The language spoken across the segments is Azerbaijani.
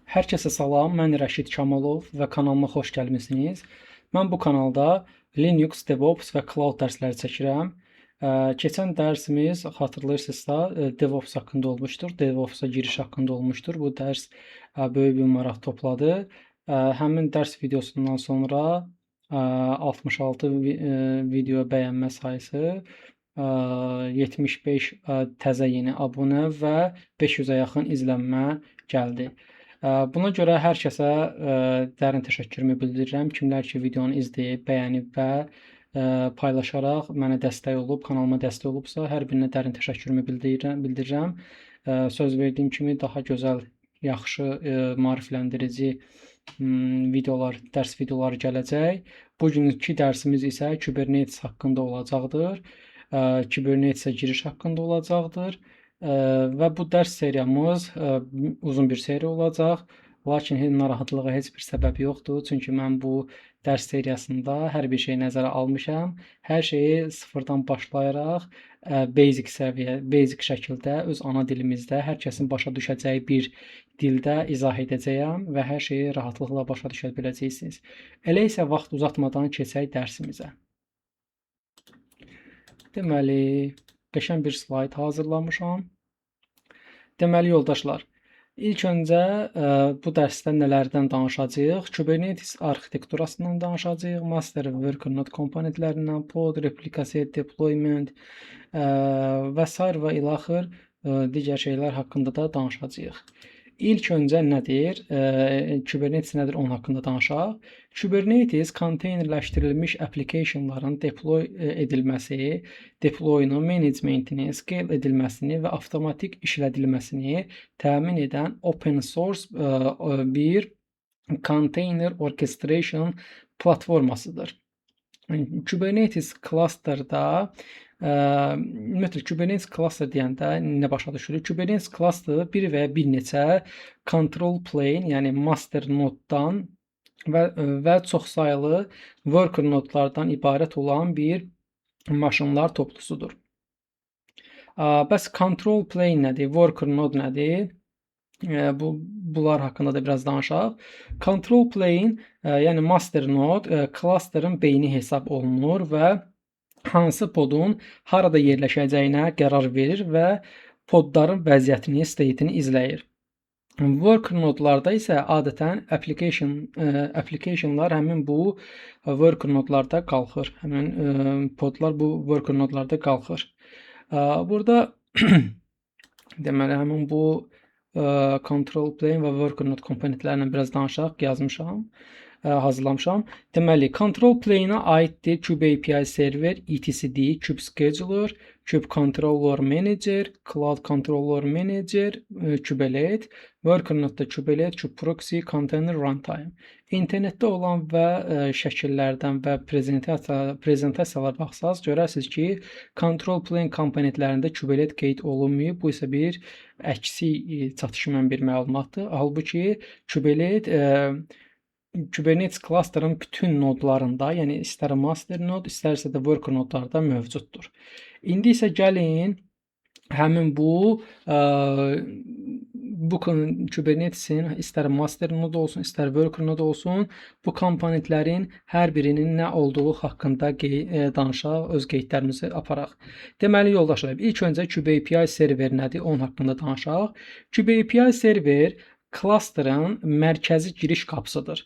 Hər kəsə salam, mən Rəşid Kamalov və kanalıma xoş gəlmisiniz. Mən bu kanalda Linux, DevOps və Cloud dərsləri çəkirəm. Keçən dərsimiz xatırlayırsınızsa, DevOps haqqında olmuşdur. DevOps-a giriş haqqında olmuşdur. Bu dərs böyük bir maraq topladı. Həmin dərs videosundan sonra 66 video bəyənmə sayısı, 75 təzə yeni abunə və 500-ə yaxın izlənmə gəldi. Buna görə hər kəsə dərin təşəkkürümü bildirirəm. Kimlər ki videonu izləyib, bəyənib və paylaşaraq mənə dəstək olub, kanalıma dəstək olubsa, hər birinə dərin təşəkkürümü bildirirəm. Söz verdiyim kimi daha gözəl, yaxşı, maarifləndirici videolar, dərs videoları gələcək. Bugünkü dərsimiz isə Kubernetes haqqında olacaqdır. Kubernetes-ə giriş haqqında olacaqdır. Və bu dərs seriyamız uzun bir seri olacaq. Lakin narahatlığa heç bir səbəb yoxdur. Çünki mən bu dərs seriyasında hər bir şeyi nəzərə almışam. Hər şeyi sıfırdan başlayaraq basic səviyyə, basic şəkildə öz ana dilimizdə hər kəsin başa düşəcəyi bir dildə izah edəcəyəm və hər şeyi rahatlıqla başa düşə biləcəksiniz. Elə isə vaxt uzatmadan keçək dərsimizə. Deməli, qəşəng bir slayd hazırlamışam. Deməli, yoldaşlar, ilk öncə bu dərsdə nələrdən danışacağıq? Kubernetes arxitekturasından danışacağıq, master və worker node komponentlərindən, pod, replika set, deployment və sair və ilaxır digər şeylər haqqında da danışacağıq. İlk öncə nədir? Kubernetes nədir, onun haqqında danışaq. Kubernetes konteynerləşdirilmiş applicationların deploy edilməsi, deployunu, managementini, scale edilməsini və avtomatik işlədilməsini təmin edən open source bir container orchestration platformasıdır. Kubernetes clusterda, ümumiyyətlə Kubernetes cluster deyəndə nə başa düşülür? Kubernetes cluster bir və ya bir neçə control plane, yəni master node-dan və çoxsaylı worker node-lardan ibarət olan bir maşınlar toplusudur. Bəs control plane nədir? Worker node nədir? Bunlar haqqında da biraz danışaq. Control plane, yəni master node, clusterın beyni hesab olunur və hansı podun harada yerləşəcəyinə qərar verir və podların vəziyyətini, state-ini izləyir. Worker node-larda isə adətən applicationlar həmin bu worker node-larda qalxır. Həmin podlar bu worker node-larda qalxır. Burada deməli həmin bu control plane və worker node komponentlərindən biraz danışaq, yazmışam, hazırlamışam. Deməli, control plane-ə aiddir Kube API Server, etcd, Kube Scheduler, Kube Controller Manager, Cloud Controller Manager, Kubelet, Worker node-da Kubelet, Kube Proxy, Container Runtime. İnternetdə olan və şəkillərdən və prezentasiyalara baxsaz, görərsiniz ki, control plane komponentlərində Kubelet qeyd olunmayıb. Bu isə bir əksi çatışmayan bir məlumatdır. Halbuki Kubelet Kubernetes clusterın bütün nodlarında, yəni istər master node, istərsə də worker nodlarda mövcuddur. İndi isə gəlin həmin bu Kubernetesin istər master node olsun, istər worker node olsun, bu komponentlərin hər birinin nə olduğu haqqında danışaq, öz qeydlərimizi aparaq. Deməli, yoldaşlar, ilk öncə Kube API Server nədir, onun haqqında danışaq. Kube API Server clusterın mərkəzi giriş qapısıdır.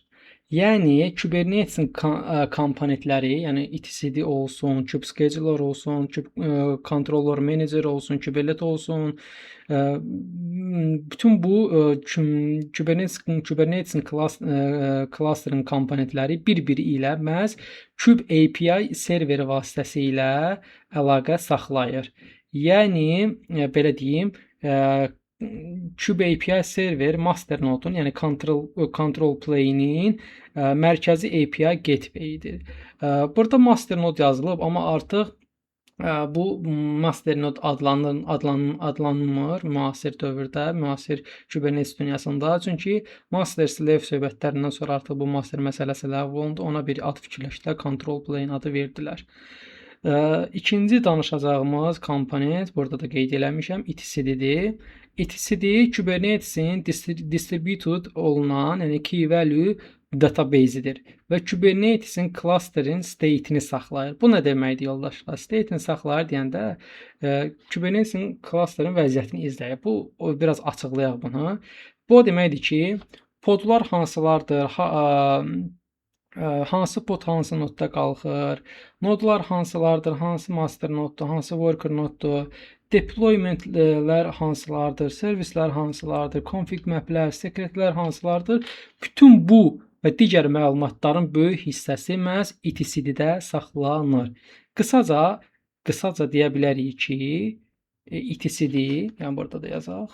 Yəni Kubernetesin komponentləri, yəni etcd olsun, Kube Scheduler olsun, Kube Controller Manager olsun, Kubelet olsun, bütün bu Kubernetesin clusterın komponentləri bir-biri ilə məhz Kube API serveri vasitəsilə əlaqə saxlayır. Yəni belə deyim, Kube API Server master node-un, yəni control plane-in mərkəzi API gateway-dir. Burada master node yazılıb, amma artıq bu master node adlanmır müasir dövrdə, müasir Kubernetes dünyasında. Çünki master slave söhbətlərindən sonra artıq bu master məsələsi ləğv olundu. Ona bir ad fikirləşdilər, control plane adı verdilər. İkinci danışacağımız komponent, burada da qeyd eləmişəm, etcd-dir. Etcd Kubernetes-in distributed olunan, yəni key value database-idir və Kubernetes-in clusterin state-ini saxlayır. Bu nə deməkdir yoldaşlar? State-ini saxlayır deyəndə Kubernetes-in clusterin vəziyyətini izləyir. Bu biraz açıqlayaq bunu. Bu o deməkdir ki, podlar hansılardır? Hansı pod hansı nodda qalxır? Nodlar hansılardır? Hansı master noddur? Hansı worker noddur? Deploymentlər hansılardır? Servislər hansılardır? Config maplər, sekretlər hansılardır? Bütün bu və digər məlumatların böyük hissəsi məhz etcd-də saxlanır. Qısaca deyə bilərik ki, etcd, yəni burada da yazaq.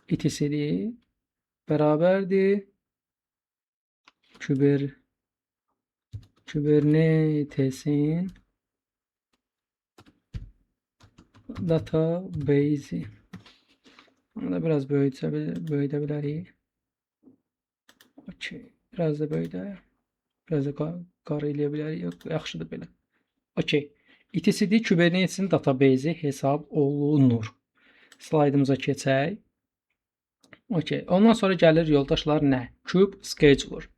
Etcd bərabərdir Kubernetes-in database-i. Bunu da biraz böyüdə bilərik. Okay. Biraz da böyüdə. Biraz da qara eləyə bilərik. Yox, yaxşıdır belə. Okay. Etcd Kubernetes-in database-i hesab olunur. Slaydımıza keçək. Okay. Ondan sonra gəlir yoldaşlar nə? Kube Scheduler.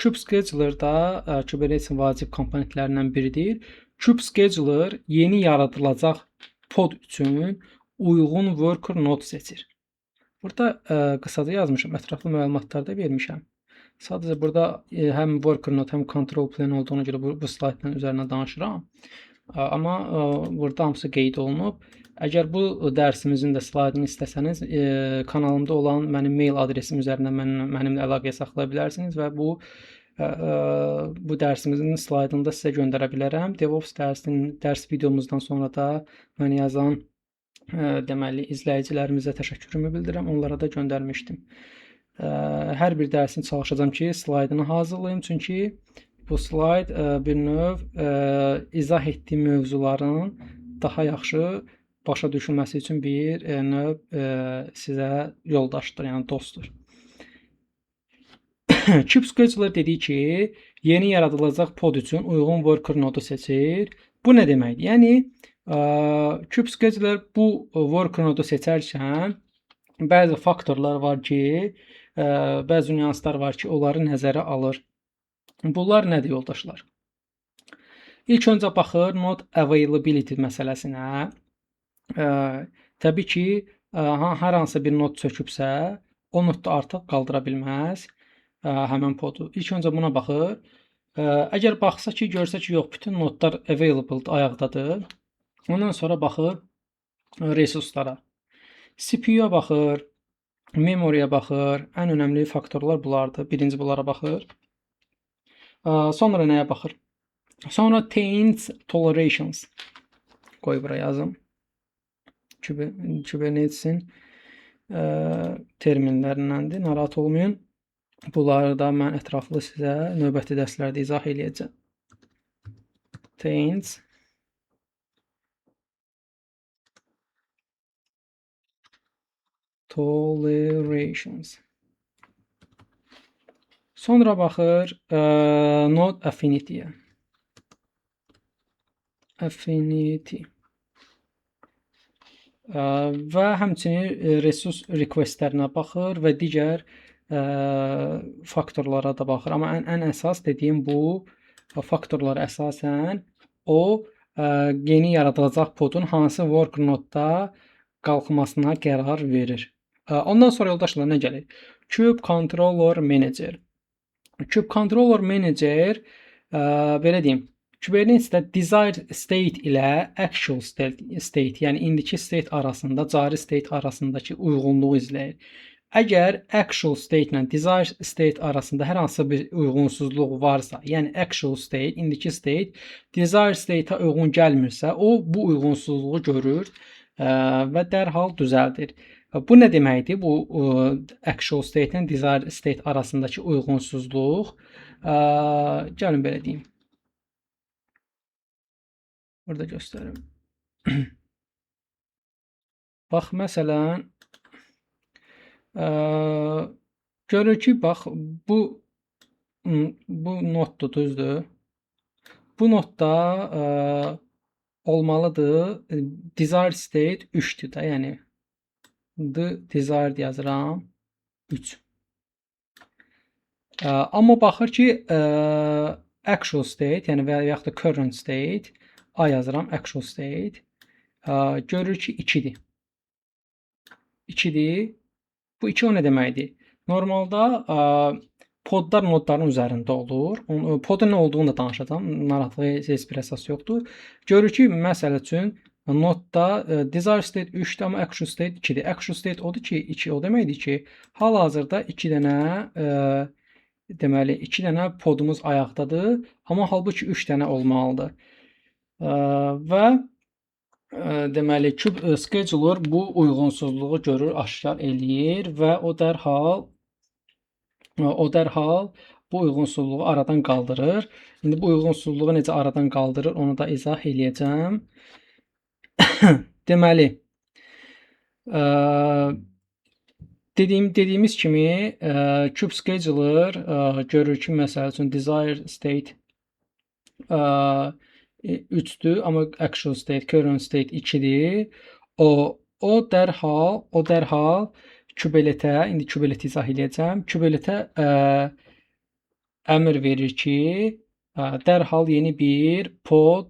Kube Scheduler da Kubernetes-in vacib komponentlərindən biridir. Kube Scheduler yeni yaradılacaq pod üçün uyğun worker node seçir. Burada qısaca yazmışam, ətraflı məlumatlar da vermişəm. Sadəcə burada həm worker node, həm control plane olduğuna görə bu slaydın üzərinə danışıram. Amma burada hamısı qeyd olunub. Əgər bu dərsimizin də slaydını istəsəniz, kanalımda olan mənim mail adresim üzərindən mənimlə əlaqəyə saxlaya bilərsiniz və bu dərsimizin slaydını da sizə göndərə bilərəm. DevOps dərs videomuzdan sonra da məni yazan izləyicilərimizə təşəkkürümü bildirirəm. Onlara da göndərmişdim. Hər bir dərsini çalışacağam ki, slaydını hazırlayım. Çünki bu slayd bir növ izah etdiyim mövzuların daha yaxşı başa düşülməsi üçün bir növ sizə yoldaşdır, yəni dostdur. Kube Scheduler dedik ki, yeni yaradılacaq pod üçün uyğun worker nodu seçir. Bu nə deməkdir? Kube Scheduler bu worker nodu seçərkən bəzi faktorlar var ki, bəzi nüanslar var ki, onları nəzərə alır. Bunlar nədir yoldaşlar? İlk öncə baxır node availability məsələsinə. Təbii ki, hər hansısa bir nod çökübsə, o nod da artıq qaldıra bilməz həmən podu. İlk öncə buna baxır. Əgər baxsa ki, görsə ki, yox, bütün nodlar available ayaqdadır. Ondan sonra baxır resurslara. C P U-ya baxır, memory'yə baxır. Ən önəmli faktorlar bunlardır. Birinci bunlara baxır. Sonra nəyə baxır? Sonra taint tolerations. Qoy bura yazım. Kubernetes-in terminlərindəndir. Narahat olmayın. Bunları da mən ətraflı sizə növbəti dərslərdə izah eləyəcəm. Taint tolerations. Sonra baxır node affinity-yə. Affinity. Və həmçinin resurs requestlərinə baxır və digər faktorlara da baxır. Amma ən əsas dediyim bu faktorlar əsasən o yeni yaradılacaq podun hansı worker node-da qalxmasına qərar verir. Ondan sonra yoldaşlar nə gəlir? Kube Controller Manager. Kube Controller Manager, belə deyim, Kubernetes-də desired state ilə actual state, yəni indiki state arasında, cari state arasındakı uyğunluğu izləyir. Əgər actual state ilə desired state arasında hər hansı bir uyğunsuzluq varsa, yəni actual state, indiki state desired state-ə uyğun gəlmirsə, o bu uyğunsuzluğu görür və dərhal düzəldir. Bu nə deməkdir? Bu actual state ilə desired state arasındakı uyğunsuzluq. Gəlin belə deyim. Burada göstərim. Bax, məsələn, görür ki, bax, bu notdur, düzdür. Bu notda olmalıdır. Desired state 3-dür də, yəni the desired yazıram 3. Amma baxır ki, actual state, yəni və yaxud da current state, A yazıram, actual state. Görür ki 2-dir. 2-dir. Bu 2 o nə deməkdir? Normalda podlar nodların üzərində olur. Podun nə olduğunu da danışacağam. Narahatlığa heç bir əsas yoxdur. Görür ki, məsəl üçün nodda desired state 3-dür, amma actual state 2-dir. Actual state odur ki, 2 o deməkdir ki, hal-hazırda 2 dənə deməli 2 dənə podumuz ayaqdadır, amma halbuki 3 dənə olmalıdır. Və deməli kube scheduler bu uyğunsuzluğu görür, aşkar eləyir və o dərhal bu uyğunsuzluğu aradan qaldırır. İndi bu uyğunsuzluğu necə aradan qaldırır, onu da izah eləyəcəm. Deməli, dediyimiz kimi kube scheduler görür ki, məsəl üçün desired state 3-dür, amma actual state, current state 2-dir. O dərhal kubeletə, indi kubeleti izah eləyəcəm. Kubeletə əmr verir ki, dərhal yeni bir pod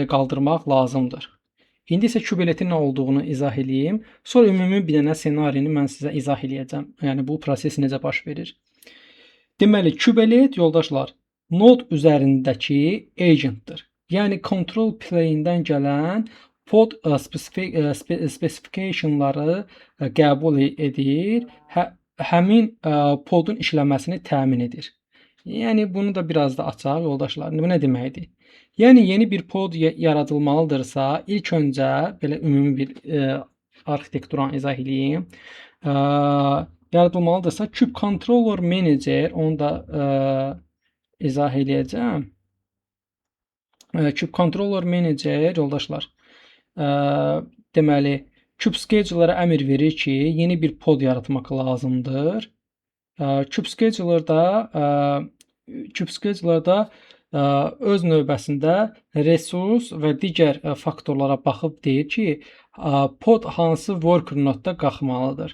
qaldırmaq lazımdır. İndi isə kubeletin nə olduğunu izah eləyim. Sonra ümumi bir dənə ssenarini mən sizə izah eləyəcəm. Yəni bu proses necə baş verir. Deməli, kubelet yoldaşlar, nod üzərindəki agentdir. Yəni control plane-dən gələn pod specificationları qəbul edir, həmin podun işləməsini təmin edir. Yəni bunu da biraz da açaq yoldaşlar. Bu nə deməkdir? Yəni yeni bir pod yaradılmalıdırsa, ilk öncə belə ümumi bir arxitekturanı izah eləyim. Yaradılmalıdırsa kube controller manager, onu da izah eləyəcəm. Kube controller manager yoldaşlar, deməli kube scheduler'a əmr verir ki, yeni bir pod yaratmaq lazımdır. Kube scheduler da öz növbəsində resurs və digər faktorlara baxıb deyir ki, pod hansı worker node-da qalxmalıdır.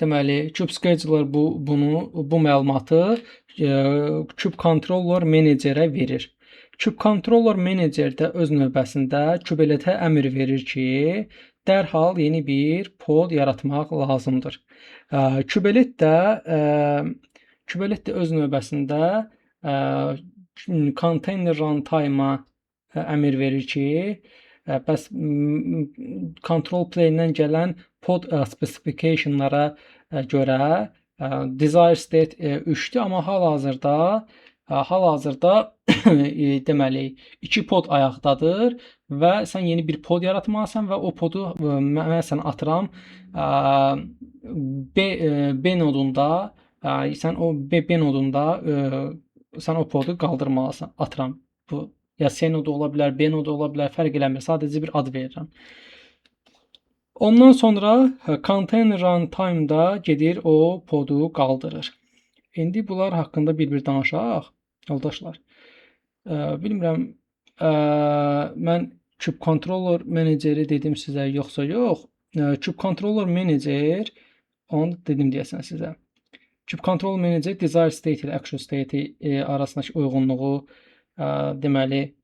Deməli, kube scheduler bu məlumatı kube controller managerə verir. Kube controller manager də öz növbəsində kubeletə əmr verir ki, dərhal yeni bir pod yaratmaq lazımdır. Kubelet də öz növbəsində container runtime-a əmr verir ki, bəs control plane-dən gələn pod specificationlara görə desired state 3-dür, amma hal-hazırda deməli 2 pod ayaqdadır və sən yeni bir pod yaratmalısan və o podu mən sənə atıram B nodunda, sən o B nodunda sən o podu qaldırmalısan. Atıram. Bu ya C nodu ola bilər, B nodu ola bilər, fərq eləmir. Sadəcə bir ad verirəm. Ondan sonra container runtime-da gedir o podu qaldırır. İndi bunlar haqqında bir-bir danışaq yoldaşlar. Bilmirəm, mən kube controller manageri dedim sizə yoxsa yox. Kube controller manager, onu dedim deyəsən sizə. Kube controller manager desired state ilə actual state arasındakı uyğunluğu deməli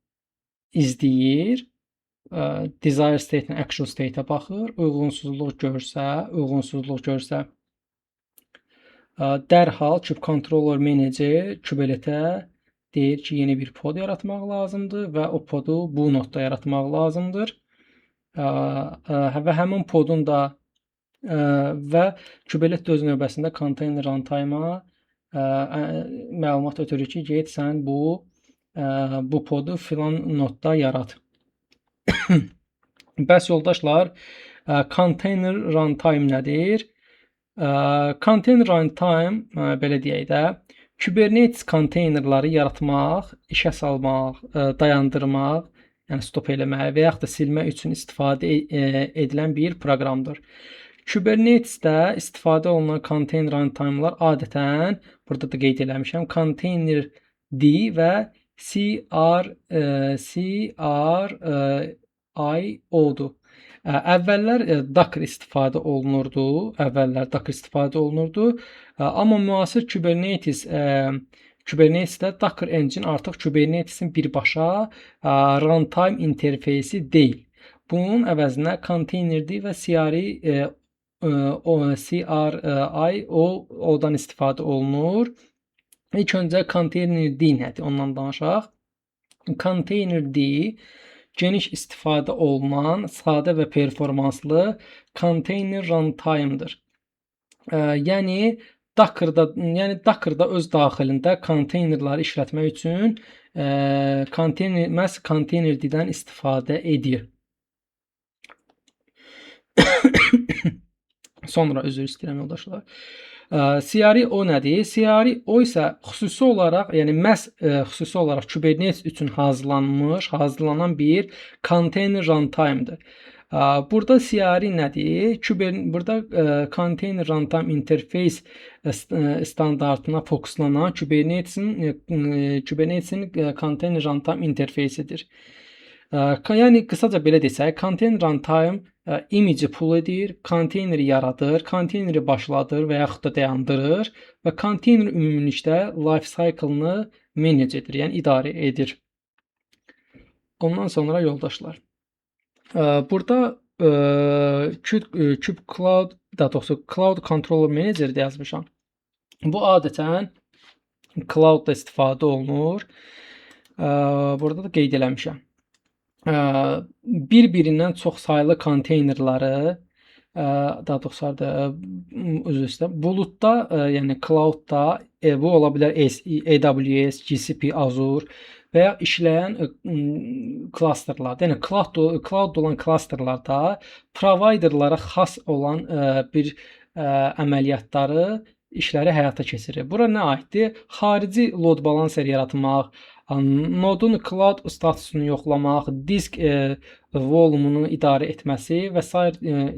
izləyir. Desired state ilə actual state-ə baxır. Uyğunsuzluq görsə dərhal kube controller manager kubeletə deyir ki, yeni bir pod yaratmaq lazımdır və o podu bu nodda yaratmaq lazımdır. Və həmin podun da və kubelet də öz növbəsində container runtime-a məlumat ötürür ki, get sən bu podu filan nodda yarat. Bəs yoldaşlar, container runtime nədir? Container runtime belə deyək də, Kubernetes konteynerləri yaratmaq, işə salmaq, dayandırmaq, yəni stop eləmək və yaxud da silmək üçün istifadə edilən bir proqramdır. Kubernetes-də istifadə olunan container runtime-lar adətən, burada da qeyd eləmişəm, containerd və CR CRIO-dur. Əvvəllər Docker istifadə olunurdu. Əvvəllər Docker istifadə olunurdu. Amma müasir Kubernetes-də Docker Engine artıq Kubernetes-in birbaşa runtime interfeysi deyil. Bunun əvəzinə containerd və CRIO-dan istifadə olunur. İlk öncə containerd nədir? Ondan danışaq. Containerd geniş istifadə olunan sadə və performanslı container runtime-dır. Yəni Docker'da öz daxilində konteynerləri işlətmək üçün məhz containerd-dən istifadə edir. Sonra üzr istəyirəm yoldaşlar. CRIO nədir? CRIO isə xüsusi olaraq, yəni məhz xüsusi olaraq Kubernetes üçün hazırlanan bir container runtime-dır. Burada CRI nədir? Burada Container Runtime Interface standartına fokuslanan Kubernetes-in Container Runtime interfeysidir. Yəni qısaca belə desək, Container Runtime image-i pull edir, konteyneri yaradır, konteyneri başladır və yaxud da dayandırır və konteyner ümumilikdə life cycle-ını manage edir, yəni idarə edir. Ondan sonra yoldaşlar, burada Kube Cloud, daha doğrusu Cloud Controller Manager də yazmışam. Bu adətən cloud-da istifadə olunur. Burada da qeyd eləmişəm. Bir-birindən çox saylı konteynerləri, daha doğrusu üzr istəyirəm, buludda, yəni cloud-da, bu ola bilər AWS, GCP, Azure və ya işləyən klasterlarda, yəni cloud olan klasterlarda providerlara xas olan bir əməliyyatları, işləri həyata keçirir. Bura nə aiddir? Xarici load balancer yaratmaq, nodun cloud statusunu yoxlamaq, disk volumunu idarə etməsi və sair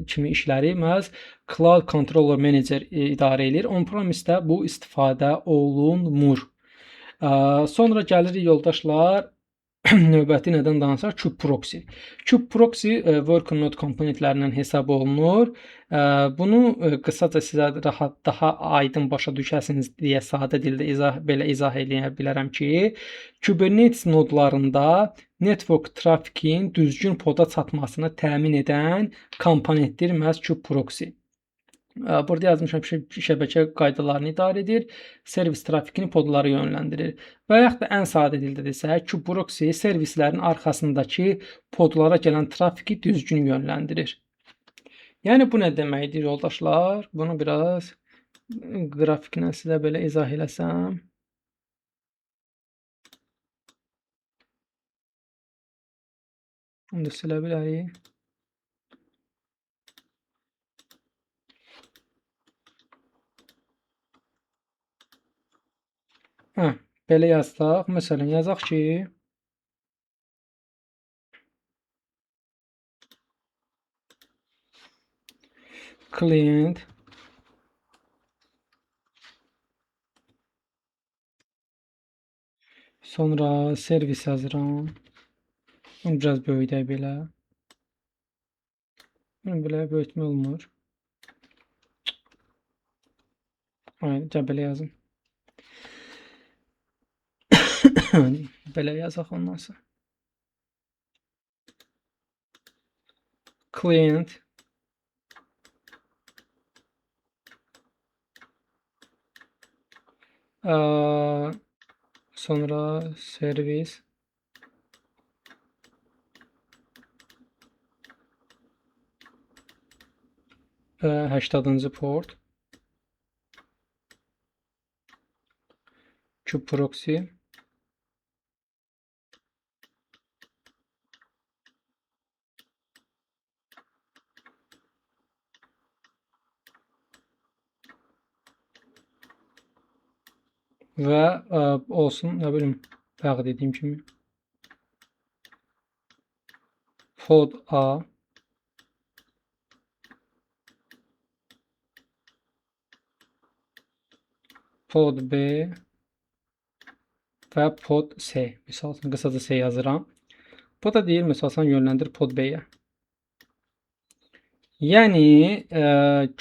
kimi işləri məhz Cloud Controller Manager idarə edir. On-premise-də bu istifadə olunmur. Sonra gəlirik yoldaşlar, növbəti nədən danışaq? Kube Proxy. Kube Proxy Worker Node komponentlərindən hesab olunur. Bunu qısaca sizə rahat, daha aydın başa düşəsiniz deyə sadə dildə belə izah eləyə bilərəm ki, Kubernetes nodlarında network trafikin düzgün poda çatmasını təmin edən komponentdir məhz Kube Proxy. Burada yazmışam ki, şəbəkə qaydalarını idarə edir, servis trafikini podlara yönləndirir. Və yaxud da ən sadə dildə desək, Kube Proxy servislərin arxasındakı podlara gələn trafiki düzgün yönləndirir. Yəni bu nə deməkdir yoldaşlar? Bunu biraz qrafiklə sizə belə izah eləsəm. Bunu da silə bilərik. Belə yazsaq, məsələn, yazaq ki, client sonra servis yazıram. Bunu biraz böyüdək belə. Bunu belə böyütmək olmur. Aynen, gəl belə yazım. Belə yazaq ondan sonra. Client sonra servis 80-cı port Kube Proxy və olsun, nə bilim, bayaq dediyim kimi pod A pod B və pod C. Misal üçün qısaca C yazıram. Bu da deyir, misal üçün yönləndir pod B-yə. Yəni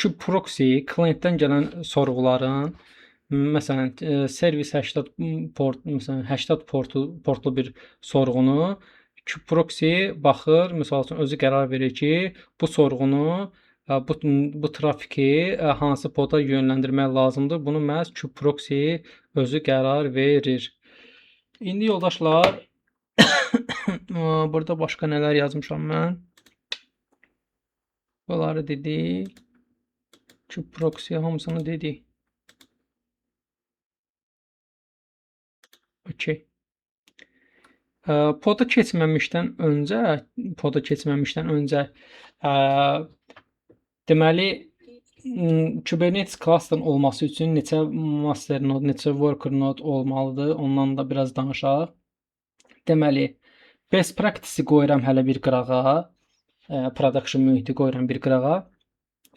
kube proxy klientdən gələn sorğuların, məsələn, servis 80 port, məsələn, 80 portlu bir sorğunu kube proxy baxır, misal üçün özü qərar verir ki, bu sorğunu, bu trafiki hansı poda yönləndirmək lazımdır. Bunu məhz kube proxy özü qərar verir. İndi yoldaşlar, burada başqa nələr yazmışam mən? Bunları dedik. Kube proxy hamısını dedik. Okay. Poda keçməmişdən öncə, deməli Kubernetes cluster olması üçün neçə master node, neçə worker node olmalıdır, ondan da biraz danışaq. Deməli, best practice-i qoyuram hələ bir qırağa, production mühiti qoyuram bir qırağa.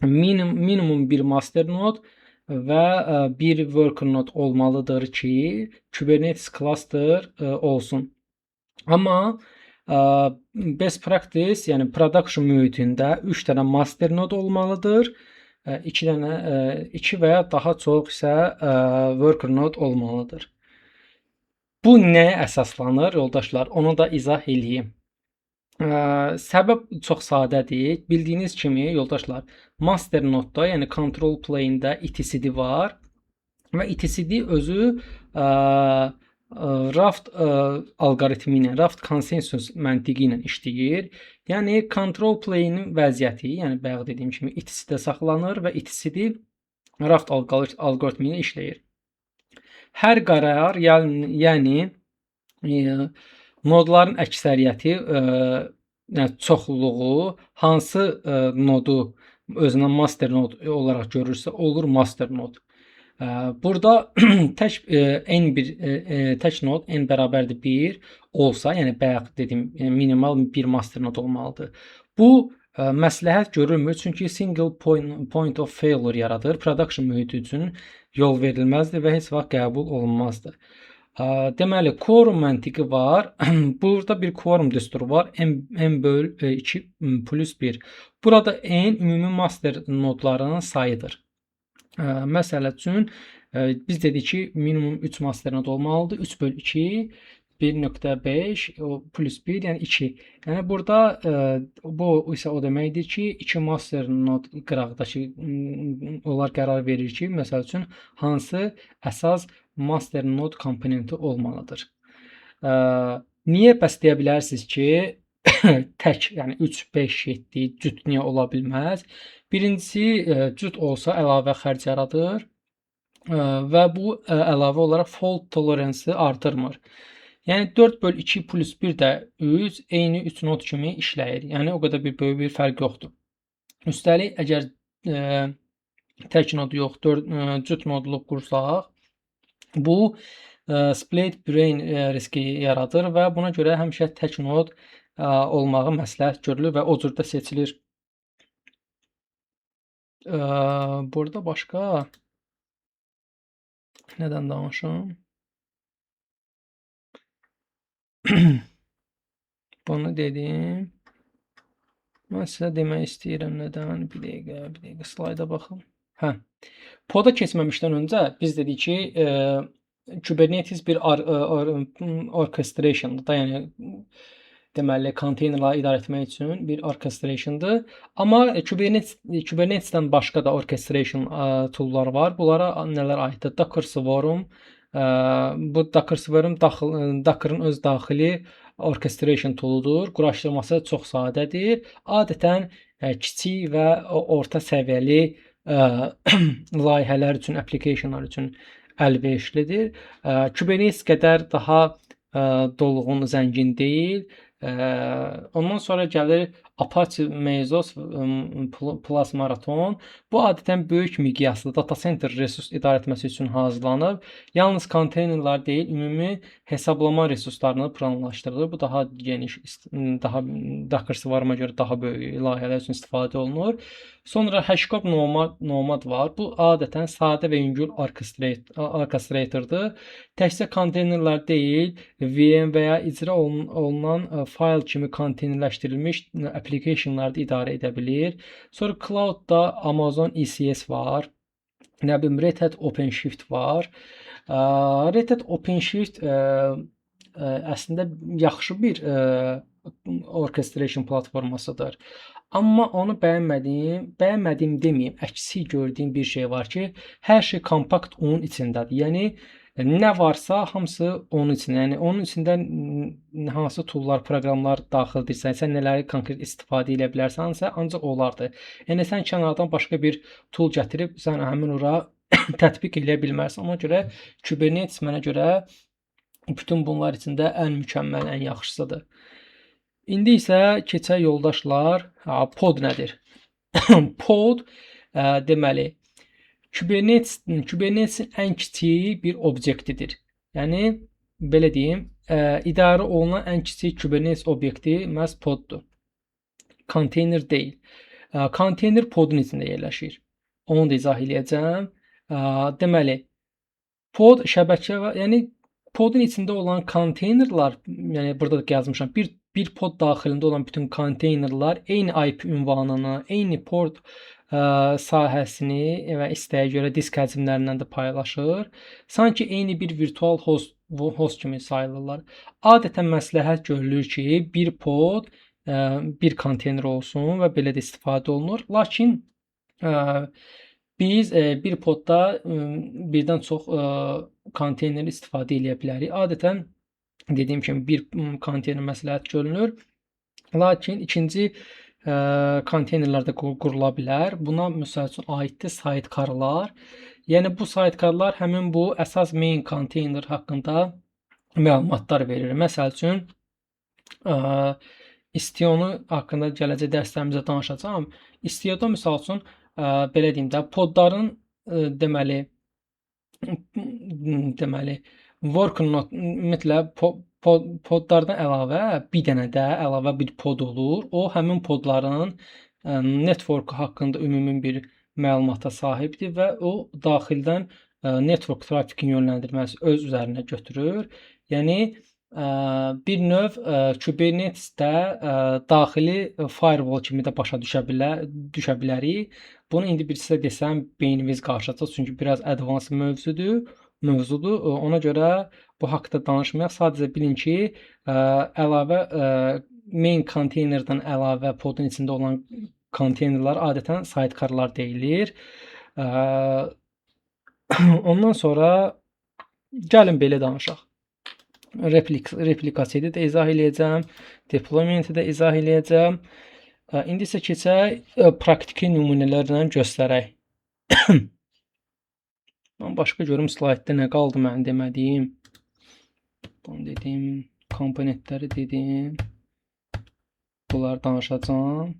Minimum bir master node və bir worker node olmalıdır ki, Kubernetes cluster olsun. Amma best practice, yəni production mühitində 3 dənə master node olmalıdır. 2 dənə, 2 və ya daha çox isə worker node olmalıdır. Bu nəyə əsaslanır yoldaşlar? Onu da izah eləyim. Səbəb çox sadədir. Bildiyiniz kimi yoldaşlar, master node-da, yəni control plane-də etcd var və etcd özü Raft alqoritmi ilə, Raft konsensus məntiqi ilə işləyir. Yəni control plane-in vəziyyəti, yəni bayaq dediyim kimi etcd-də saxlanır və etcd Raft alqoritmi ilə işləyir. Hər qərar, yəni nodların əksəriyyəti, yəni çoxluğu hansı nodu özünə master node olaraq görürsə, olur master node. Burada tək n bir tək node n bərabərdir 1 olsa, yəni bayaq dediyim, minimal bir master node olmalıdır. Bu məsləhət görülmür, çünki single point of failure yaradır. Production mühiti üçün yol verilməzdir və heç vaxt qəbul olunmazdı. Deməli, quorum məntiqi var. Burada bir quorum düsturu var. M böl 2 plus 1. Burada n ümumi master nodlarının sayıdır. Məsəl üçün, biz dedik ki, minimum 3 master node olmalıdır. 3 böl 2, 1.5, o plus 1, yəni 2. Yəni burada bu isə o deməkdir ki, 2 master node qıraqdakı onlar qərar verir ki, məsəl üçün, hansı əsas master node komponenti olmalıdır. Niyə bəs deyə bilərsiniz ki, tək, yəni 3, 5, 7 cüt niyə ola bilməz? Birincisi, cüt olsa əlavə xərc yaradır və bu əlavə olaraq fault tolerance-ı artırmır. Yəni 4 böl 2 plus 1 də 3, eyni 3 nod kimi işləyir. Yəni o qədər bir böyük bir fərq yoxdur. Üstəlik, əgər tək nod yox, 4, cüt nodluq qursaq, bu split brain riski yaradır və buna görə həmişə tək nod olmağı məsləhət görülür və o cür də seçilir. Burada başqa nədən danışım? Bunu dedim. Mən sizə demək istəyirəm nədən? Bir dəqiqə, bir dəqiqə slayda baxım. Hə. Poda keçməmişdən öncə biz dedik ki, Kubernetes bir orchestration'dır da, yəni deməli konteynerləri idarə etmək üçün bir orchestration'dır. Amma Kubernetes'dən başqa da orchestration tool'lar var. Bunlara nələr aiddir? Docker Swarm, bu Docker Swarm Docker'ın öz daxili orchestration tool'udur. Quraşdırması çox sadədir. Adətən kiçik və orta səviyyəli layihələr üçün, applicationlar üçün əlverişlidir. Kubernetes qədər daha dolğun, zəngin deyil. Ondan sonra gəlir Apache Mesos Plus Marathon. Bu adətən böyük miqyaslı data center resurs idarə etməsi üçün hazırlanıb. Yalnız konteynerlər deyil, ümumi hesablama resurslarını planlaşdırılır. Bu daha geniş, daha Docker Swarm-a görə daha böyük layihələr üçün istifadə olunur. Sonra HashiCorp Nomad var. Bu adətən sadə və yüngül orkestratordur. Təkcə konteynerlər deyil, VM və ya icra olunan fayl kimi konteynerləşdirilmiş applicationları da idarə edə bilir. Sonra Cloud-da Amazon ECS var. Nə bilim, Red Hat OpenShift var. Red Hat OpenShift əslində yaxşı bir orchestration platformasıdır. Amma onu bəyənmədiyim deməyim, əksik gördüyüm bir şey var ki, hər şey kompakt onun içindədir. Yəni nə varsa hamısı onun içində. Yəni onun içində hansı toollar, proqramlar daxildirsən, sən nələri konkret istifadə edə bilərsənsə, ancaq onlardır. Yəni sən kənardan başqa bir tool gətirib sən həmin ora tətbiq eləyə bilməzsən. Ona görə Kubernetes mənə görə bütün bunlar içində ən mükəmməl, ən yaxşısıdır. İndi isə keçək yoldaşlar, pod nədir? Pod deməli Kubernetesin ən kiçik bir obyektidir. Yəni belə deyim, idarə olunan ən kiçik Kubernetes obyekti məhz poddur. Konteyner deyil. Konteyner podun içində yerləşir. Onu da izah eləyəcəm. Deməli, pod şəbəkə, yəni podun içində olan konteynerlər, yəni burada da yazmışam, bir pod daxilində olan bütün konteynerlər eyni IP ünvanını, eyni port sahəsini və istəyə görə disk həcmlərindən də paylaşır. Sanki eyni bir virtual host kimi sayılırlar. Adətən məsləhət görülür ki, bir pod bir konteyner olsun və belə də istifadə olunur. Lakin biz bir podda birdən çox konteyner istifadə eləyə bilərik. Adətən dediyim kimi bir konteyner məsləhət görünür. Lakin ikinci konteynerlər də qurula bilər. Buna məsəl üçün aiddir sidecarlar. Yəni bu sidecarlar həmin bu əsas main konteyner haqqında məlumatlar verir. Məsəl üçün Istio-nu haqqında gələcək dərslərimizdə danışacağam. Istio-da misal üçün belə deyim də, podların deməli worker node, ümumiyyətlə podlardan əlavə bir dənə də əlavə bir pod olur. O həmin podların network haqqında ümumi bir məlumata sahibdir və o daxildən network trafikin yönləndirməsi öz üzərinə götürür. Yəni bir növ Kubernetes-də daxili firewall kimi də başa düşə bilərik. Bunu indi bir sizə desəm beyniniz qarışacaq, çünki biraz advanced mövzudur. Ona görə bu haqda danışmayaq. Sadəcə bilin ki, əlavə main konteynerdən əlavə podun içində olan konteynerlər adətən sidecarlar deyilir. Ondan sonra gəlin belə danışaq. Replikasiyayı da izah eləyəcəm, deploymenti də izah eləyəcəm. İndi isə keçək praktiki nümunələrlə göstərək. Mən başqa görüm slaydda nə qaldı mənim demədiyim. Bunu dedim, komponentləri dedim. Bunları danışacağam.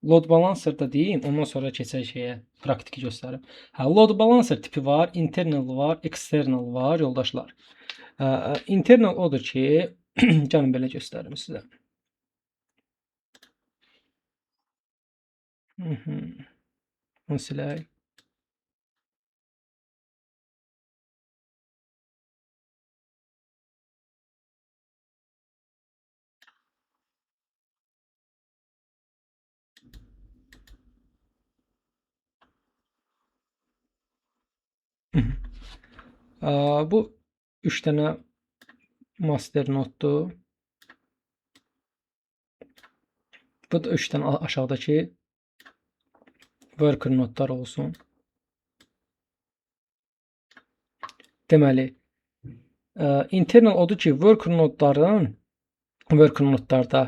Load balancer da deyim, ondan sonra keçək şeyə, praktiki göstərim. Load balancer tipi var, internal var, external var, yoldaşlar. Internal odur ki, gəlin belə göstərim sizə. Bunu silək. Bu 3 dənə master noddur. Bu da 3 dənə aşağıdakı worker nodlar olsun. Deməli, internal odur ki, worker nodlarda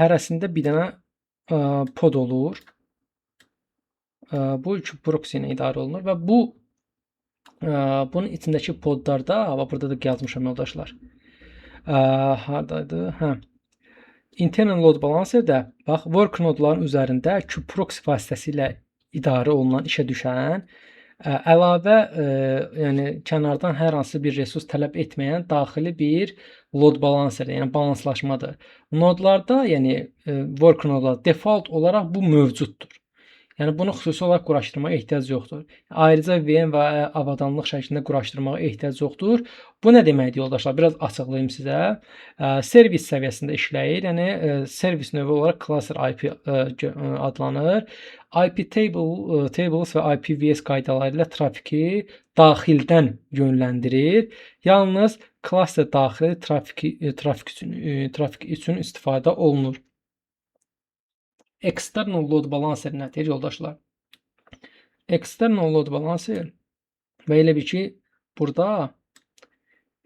hərəsində bir dənə pod olur. Bu iki proxy ilə idarə olunur və bunun içindəki podlarda, bax burada da yazmışam yoldaşlar. Hardaydı? Hə. Internal load balancer-də bax worker nodların üzərində kubeproxy vasitəsilə idarə olunan, işə düşən, əlavə, yəni kənardan hər hansı bir resurs tələb etməyən daxili bir load balancer, yəni balanslaşmadır. Nodlarda, yəni worker nodlarda default olaraq bu mövcuddur. Yəni bunu xüsusi olaraq quraşdırmağa ehtiyac yoxdur. Ayrıca VM və avadanlıq şəklində quraşdırmağa ehtiyac yoxdur. Bu nə deməkdir yoldaşlar? Biraz açıqlayım sizə. Servis səviyyəsində işləyir. Yəni servis növü olaraq cluster IP adlanır. IP tables və IPVS qaydaları ilə trafiki daxildən yönləndirir. Yalnız cluster daxili trafik üçün istifadə olunur. External load balancer nədir yoldaşlar? External load balancer və elə bil ki, burada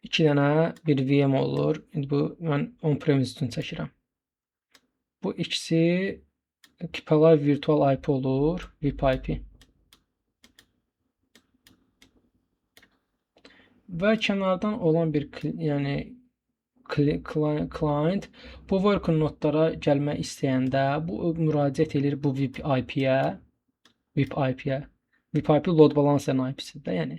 2 dənə bir VM olur. İndi bu mən on-premise üçün çəkirəm. Bu ikisi Keepalive Virtual IP olur. VIP IP. Və kənardan olan bir yəni client bu worker nodlara gəlmək istəyəndə bu müraciət edir bu VIP IP-yə. VIP IP-yə. VIP IP load balancer-in IP-sidir də, yəni.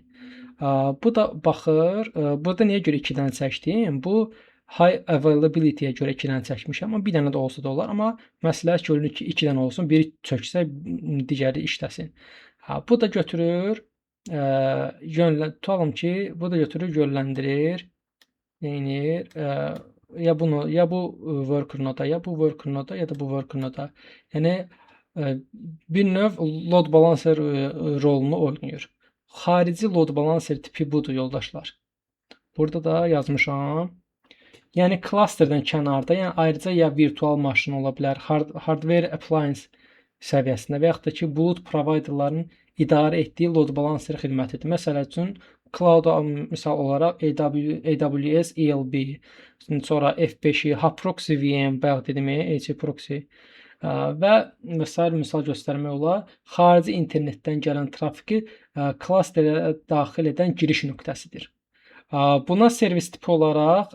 Bu da baxır, burada niyə görə 2 dənə çəkdim? Bu high availability-yə görə 2 dənə çəkmişəm, amma bir dənə də olsa da olar. Amma məsləhət görülür ki, 2 dənə olsun, biri çöksə, digəri işləsin. Ha, bu da götürür, tutalım ki, bu da götürür, yönləndirir. Neyinir? Ya bunu, ya bu worker noda, ya bu worker noda, ya da bu worker noda. Yəni bir növ load balancer rolunu oynayır. Xarici load balancer tipi budur yoldaşlar. Burada da yazmışam. Yəni clusterdən kənarda, yəni ayrıca ya virtual maşın ola bilər, hardware appliance səviyyəsində və yaxud da ki, bulut providerların idarə etdiyi load balancer xidmətidir. Məsəl üçün cloud misal olaraq AWS ELB, sonra F5-i, HAProxy VM, bayaq dedim, HAProxy və sair misal göstərmək olar. Xarici internetdən gələn trafiki clusterə daxil edən giriş nöqtəsidir. Buna servis tipi olaraq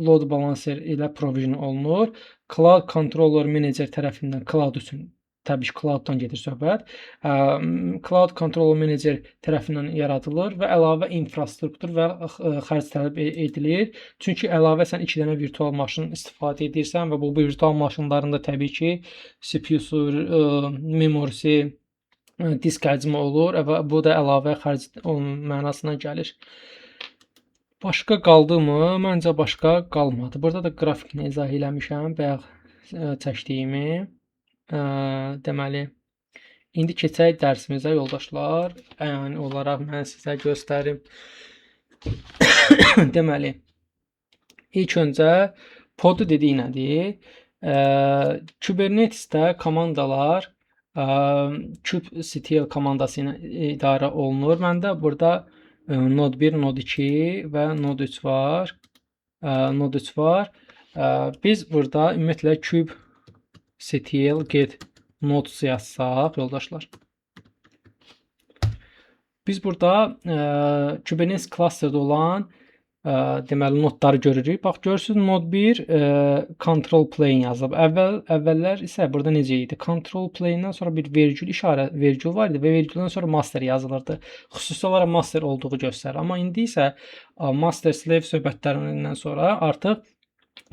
load balancer ilə provision olunur. Cloud Controller Manager tərəfindən cloud üçün, təbii ki, cloud-dan gedir söhbət. Cloud Controller Manager tərəfindən yaradılır və əlavə infrastruktur və xərc tələb edilir. Çünki əlavə sən 2 dənə virtual maşın istifadə edirsən və bu virtual maşınların da təbii ki, CPU-su, memorisi, disk həcmi olur və bu da əlavə xərc mənasına gəlir. Başqa qaldı mı? Məncə başqa qalmadı. Burada da qrafikini izah eləmişəm, bayaq çəkdiyimi. Deməli, indi keçək dərsimizə yoldaşlar. Əyani olaraq mən sizə göstərim. Deməli, ilk öncə podu dediyi nədir? Kubernetes-də komandalar kubectl komandası ilə idarə olunur. Məndə burada node 1, node 2 və node 3 var. Node 3 var. Biz burada ümumiyyətlə kubectl get nodes yazsaq yoldaşlar. Biz burada Kubernetes clusterdə olan deməli nodları görürük. Bax görürsünüz node 1 control plane yazılıb. Əvvəllər isə burada necə idi? Control plane-dən sonra bir vergül işarə, vergül var idi və vergüldən sonra master yazılırdı. Xüsusi olaraq master olduğu göstərir. Amma indi isə master slave söhbətlərindən sonra artıq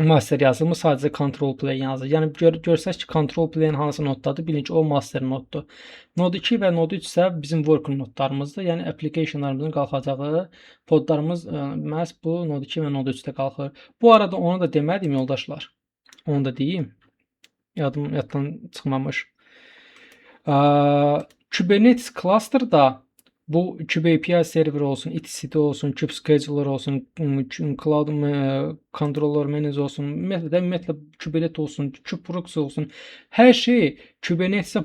master yazılmır, sadəcə control plane yazılır. Yəni görsəz ki, control plane hansı noddadır, bilin ki, o master noddur. Node 2 və node 3 isə bizim worker nodlarımızdır. Yəni applicationlarımızın qalxacağı podlarımız məhz bu node 2 və node 3-də qalxır. Bu arada onu da demədim yoldaşlar. Onu da deyim. Yaddan çıxmamış. Kubernetes clusterda bu KubeAPI server olsun, etcd olsun, kubescheduler olsun, Cloud Controller Manager olsun, ümumiyyətlə Kubernetes olsun, kubeproxy olsun, hər şey Kubernetes-ə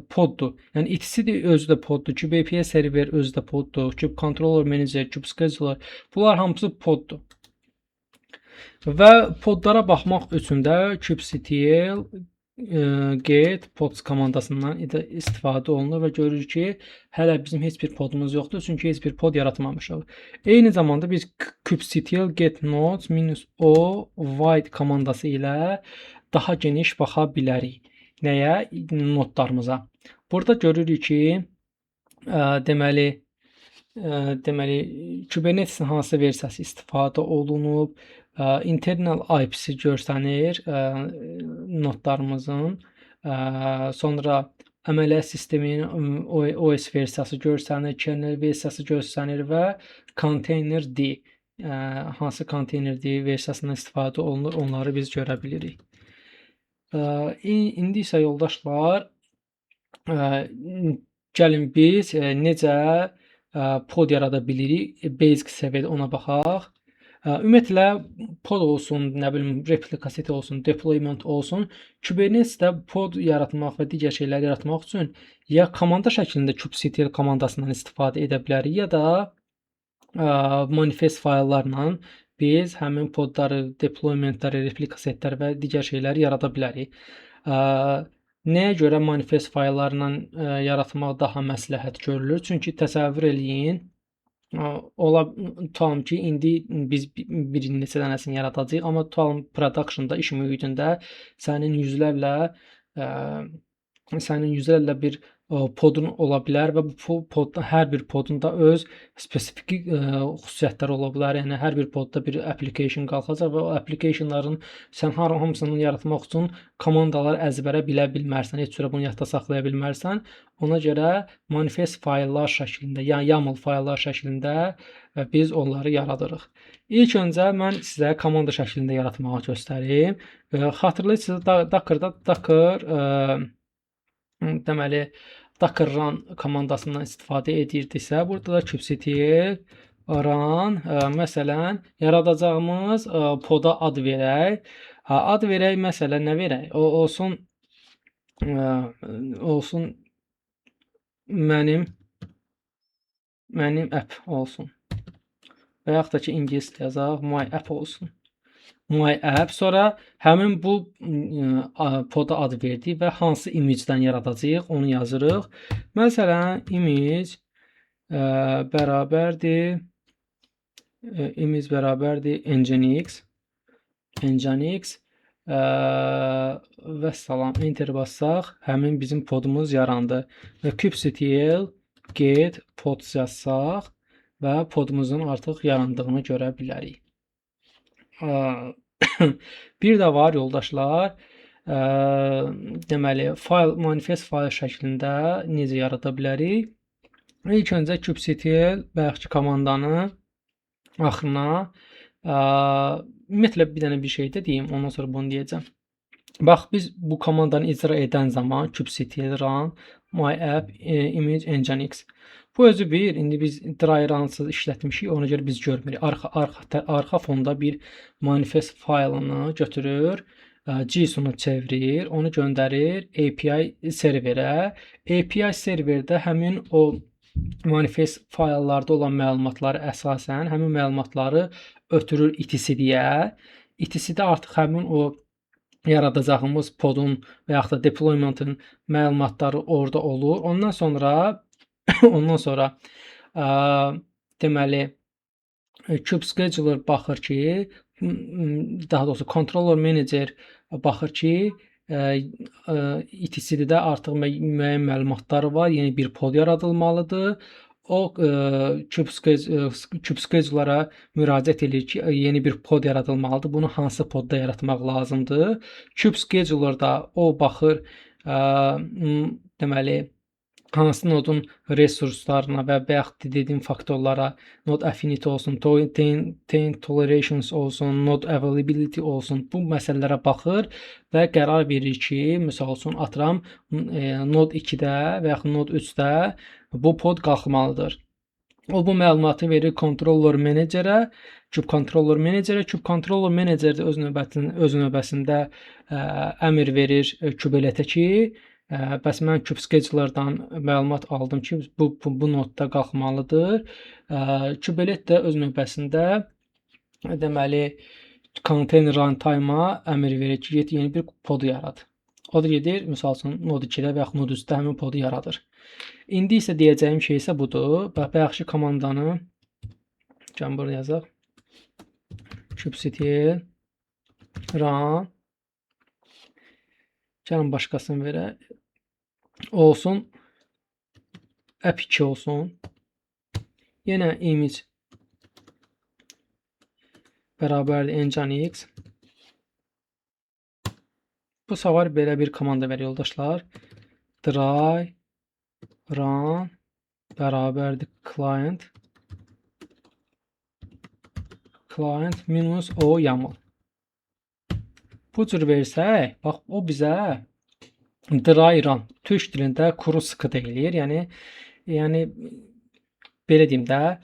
poddur. Yəni etcd özü də poddur, KubeAPI server özü də poddur, Kube Controller Manager, kubescheduler, bunlar hamısı poddur. Və podlara baxmaq üçün də kubectl get pods komandasından istifadə olunur və görürük ki, hələ bizim heç bir podumuz yoxdur, çünki heç bir pod yaratmamışıq. Eyni zamanda biz kubectl get nodes -o wide komandası ilə daha geniş baxa bilərik. Nəyə? Nodlarımıza. Burada görürük ki, deməli Kubernetes-in hansı versiyası istifadə olunub, internal IP-si görsənir nodlarımızın, sonra MLS sisteminin OS versiyası görsənir, kernel versiyası görsənir və containerd, hansı containerd versiyasından istifadə olunur, onları biz görə bilirik. İndi isə yoldaşlar, gəlin biz necə pod yarada bilirik, basic səviyyədə ona baxaq. Ümumiyyətlə pod olsun, nə bilim replika seti olsun, deployment olsun, Kubernetes-də pod yaratmaq və digər şeylər yaratmaq üçün ya komanda şəklində kubectl komandasından istifadə edə bilərik, ya da manifest fayllarla biz həmin podları, deploymentləri, replika setləri və digər şeyləri yarada bilərik. Nəyə görə manifest fayllarla yaratmaq daha məsləhət görülür? Çünki təsəvvür eləyin, ola tutalım ki, indi biz bir neçə dənəsini yaradacağıq, amma tutalım productionda, iş mühitində sənin yüzlərlə bir podun ola bilər və bu podda hər bir podun da öz spesifik xüsusiyyətləri ola bilər. Yəni hər bir podda bir application qalxacaq və o applicationların sən hamısını yaratmaq üçün komandaları əzbərə bilə bilmərsən, heç cürə bunu yadda saxlaya bilmərsən. Ona görə manifest fayllar şəklində, yəni YAML fayllar şəklində biz onları yaradırıq. İlk öncə mən sizə komanda şəklində yaratmağı göstərim. Xatırlayırsınız, Docker'da deməli Docker run komandasından istifadə edirdisə, burada da kubectl run, məsələn, yaradacağımız poda ad verək. Ad verək, məsələn, nə verək? O olsun mənim app olsun. Və yaxud da ki, ingilis yazaq, my app olsun. My app. Sonra həmin bu poda ad verdik və hansı image-dən yaradacağıq, onu yazırıq. Məsələn, image bərabərdir Nginx, Nginx və salam, enter bassaq, həmin bizim podumuz yarandı. Və kubectl get pods yazsaq və podumuzun artıq yarandığını görə bilərik. Bir də var yoldaşlar, deməli, manifest fayl şəklində necə yarada bilərik? İlk öncə kubectl bayaqki komandanı axırına, ümumiyyətlə bir dənə bir şey də deyim, ondan sonra bunu deyəcəm. Bax, biz bu komandanı icra edən zaman kubectl run my app image nginx. Bu özü bir, indi biz dry runsız işlətmişik, ona görə biz görmürük. Arxa fonda bir manifest faylını götürür, JSON-u çevirir, onu göndərir API serverə. API serverdə həmin o manifest fayllarda olan məlumatları əsasən həmin məlumatları ötürür etcd-yə. Etcd-də artıq həmin o yaradacağımız podun və yaxud da deployment'ın məlumatları orada olur. Ondan sonra, deməli, kube scheduler baxır ki, daha doğrusu controller manager baxır ki, etcd-də artıq müəyyən məlumatları var, yeni bir pod yaradılmalıdır. O, kube scheduler'a müraciət edir ki, yeni bir pod yaradılmalıdır. Bunu hansı podda yaratmaq lazımdır? Kube scheduler-da o baxır, deməli, hansı nodun resurslarına və bayaq dediyim faktorlara, node affinity olsun, taint tolerations olsun, node availability olsun, bu məsələlərə baxır və qərar verir ki, misal üçün, atıram, node 2-də və yaxud node 3-də bu pod qalxmalıdır. O bu məlumatı verir controller managerə, kube controller managerə, kube controller manager də öz növbəsində əmr verir kubeletə ki, bəs mən kube scheduler'dan məlumat aldım ki, bu nodda qalxmalıdır. Kubelet də öz növbəsində deməli, container runtime-a əmr verir ki, get yeni bir podu yarad. O da gedir, misal üçün node 2-də və yaxud node 3-də həmin podu yaradır. İndi isə deyəcəyim şey isə budur. Bax, bayaqki komandanı gəlin burada yazaq. Kubectl run. Gəlin başqasını verək. Olsun app2 olsun. Yenə image bərabərdir nginx. Bu sefer belə bir komanda ver yoldaşlar. Dry run bərabərdir client client minus o YAML. Bu cür versək, bax o bizə dry run türk dilində kuru sıxı deyilir. Yəni belə deyim də,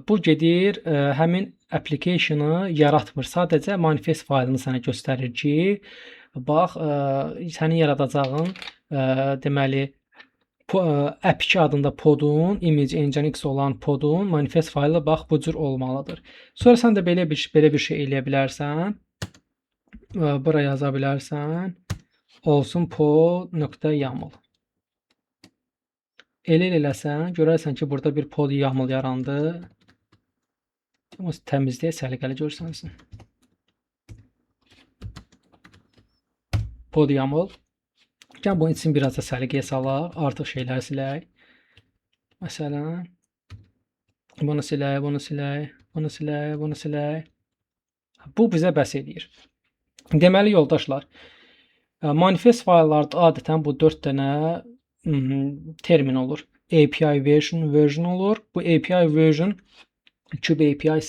bu gedir həmin application-ı yaratmır. Sadəcə manifest faylını sənə göstərir ki, bax, sənin yaradacağın deməli app2 adında podun, image nginx olan podun manifest faylı bax bu cür olmalıdır. Sonra sən də belə bir şey eləyə bilərsən. Bura yaza bilərsən. Olsun pod.yaml. Elə eləsən, görərsən ki, burada bir pod YAML yarandı. Amma təmizləyə səliqəli görsənsin. Pod YAML. Gəl bunun için biraz da səliqəyə salaq, artıq şeylər silək. Məsələn, bunu silək, bunu silək, bunu silək, bunu silək. Bu bizə bəs eləyir. Deməli, yoldaşlar, manifest fayllarda adətən bu 4 dənə termin olur. API version olur. Bu API version Kube API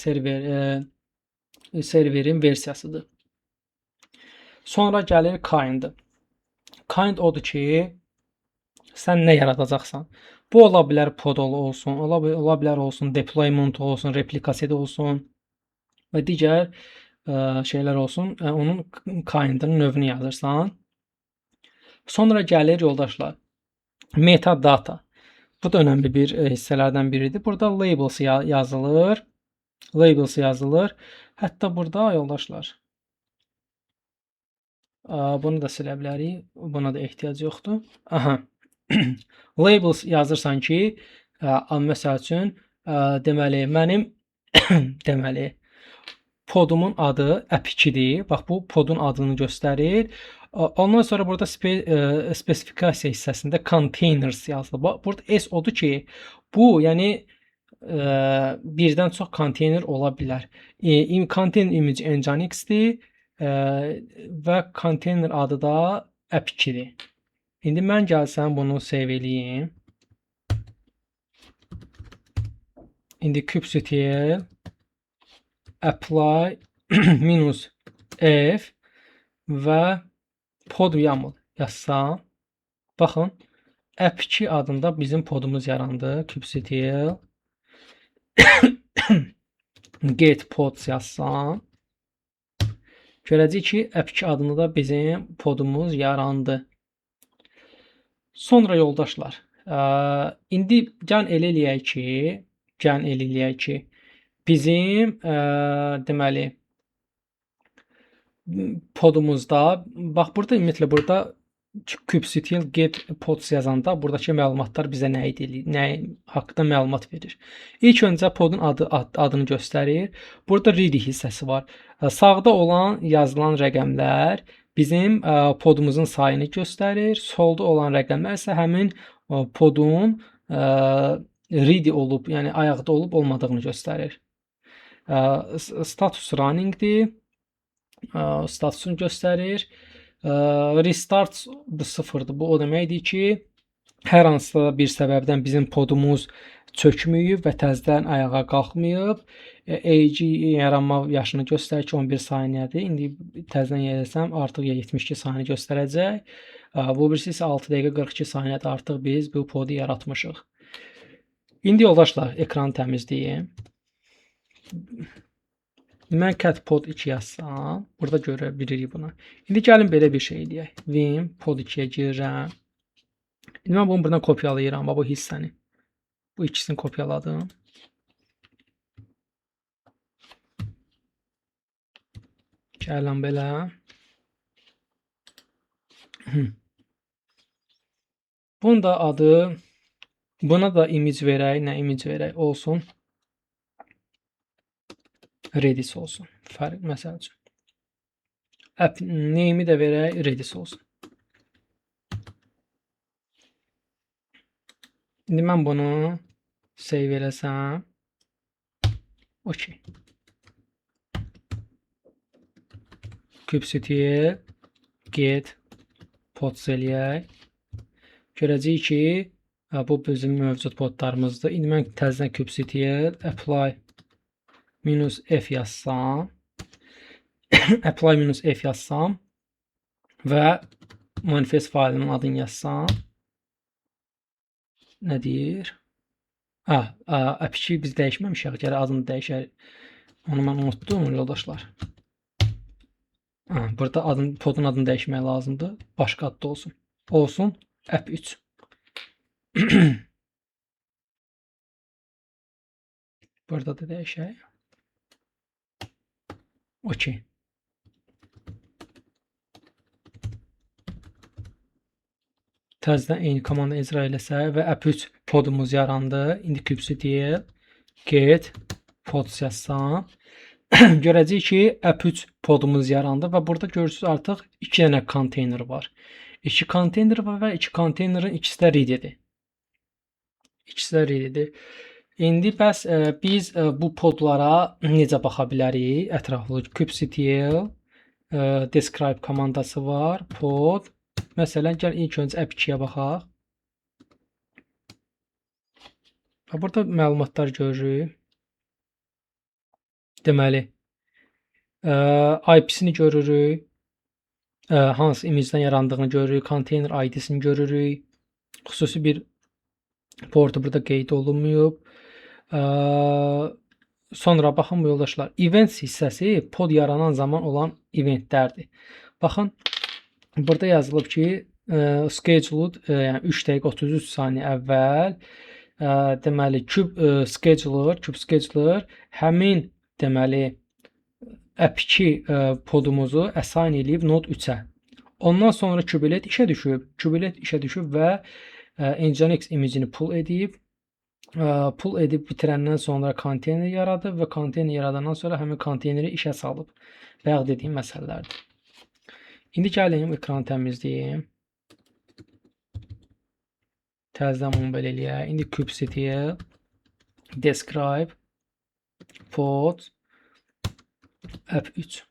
serverin versiyasıdır. Sonra gəlir kind. Kind odur ki, sən nə yaradacaqsan? Bu ola bilər pod olsun, ola bilər olsun, deployment olsun, replikasiyada olsun və digər şeylər olsun. Onun kind'ın növünü yazırsan. Sonra gəlir yoldaşlar, metadata. Bu da önəmli bir hissələrdən biridir. Burada labels yazılır. Labels yazılır. Hətta burada yoldaşlar, bunu da silə bilərik. Buna da ehtiyac yoxdur. Aha. Labels yazırsan ki, məsəl üçün, deməli, mənim deməli, podumun adı app2-dir. Bax, bu podun adını göstərir. Ondan sonra burada spesifikasiya hissəsində containers yazılır. Bax, burada S odur ki, bu, yəni birdən çox konteyner ola bilər. Container image nginx-dir və konteyner adı da app2-dir. İndi mən gəlsəm bunu save eləyim. İndi kubectl apply minus f və pod YAML yazsam, baxın, app2 adında bizim podumuz yarandı. Kubectl get pods yazsam, görəcəyik ki, app2 adında da bizim podumuz yarandı. Sonra yoldaşlar, indi gəlin elə eləyək ki, bizim deməli podumuzda, bax burada ümumiyyətlə burada kubectl get pods yazanda buradakı məlumatlar bizə nə edir, nə haqqında məlumat verir. İlk öncə podun adını göstərir. Burada ready hissəsi var. Sağda olan yazılan rəqəmlər bizim podumuzun sayını göstərir. Solda olan rəqəmlər isə həmin podun ready olub, yəni ayaqda olub olmadığını göstərir. Status runningdir. Statusunu göstərir. Restart bu sıfırdır. Bu o deməkdir ki, hər hansısa bir səbəbdən bizim podumuz çökməyib və təzədən ayağa qalxmayıb. AG yaranma yaşını göstərir ki, 11 saniyədir. İndi təzədən yeniləsəm artıq 72 saniyə göstərəcək. Bu birisi isə 6 dəqiqə 42 saniyədir. Artıq biz bu podu yaratmışıq. İndi yoldaşlar, ekranı təmizləyim. Mən cat pod 2 yazsam, burada görə bilirik bunu. İndi gəlin belə bir şey eləyək. Vim pod 2-yə girirəm. İndi mən bunu buradan kopyalayıram, bax bu hissəni. Bu ikisini kopyaladım. Gəlin belə. Bunun da adı, buna da image verək, nə image verək olsun? Redis olsun. Fərq məsəl üçün. App name'i də verək, Redis olsun. İndi mən bunu save eləsəm, okey. Kubectl get pods eləyək. Görəcəyik ki, bu bizim mövcud podlarımızdır. İndi mən təzədən kubectl apply -f yazsam, apply -f yazsam və manifest faylının adını yazsam, nə deyir? App2 biz dəyişməmişik, gərək adını dəyişək. Onu mən unutdum, yoldaşlar. Burada podun adını dəyişmək lazımdır. Başqa adda olsun. Olsun app3. Burada da dəyişək. Okey. Təzədən eyni komanda icra eləsək və app3 podumuz yarandı. İndi kubectl get pods yazsam, görəcəyik ki, app3 podumuz yarandı və burada görürsünüz artıq 2 dənə konteyner var. 2 konteyner var və 2 konteynerin ikisi də readydir. İkisi də readydir. İndi bəs biz bu podlara necə baxa bilərik? Ətraflı kubectl describe komandası var. Pod. Məsələn, gəl ilk öncə app2-yə baxaq. Burada məlumatlar görürük. Deməli, IP-sini görürük. Hansı image-dən yarandığını görürük. Container I D-sini görürük. Xüsusi bir portu burada qeyd olunmayıb. Sonra baxın bu yoldaşlar, events hissəsi pod yaranan zaman olan eventlərdir. Baxın, burada yazılıb ki, scheduled, yəni 3 dəqiqə 33 saniyə əvvəl, deməli, kube scheduler həmin, deməli, app2 podumuzu assign eləyib node 3-ə. Ondan sonra kubelet işə düşüb. Kubelet işə düşüb və Nginx image-ini pull edib. Pull edib bitirəndən sonra konteyner yaradıb və konteyner yaradandan sonra həmin konteyneri işə salıb. Bayaq dediyim məsələlərdir. İndi gəlin ekranı təmizləyim. Təzədən bunu belə eləyək. İndi kubectl describe pod app3.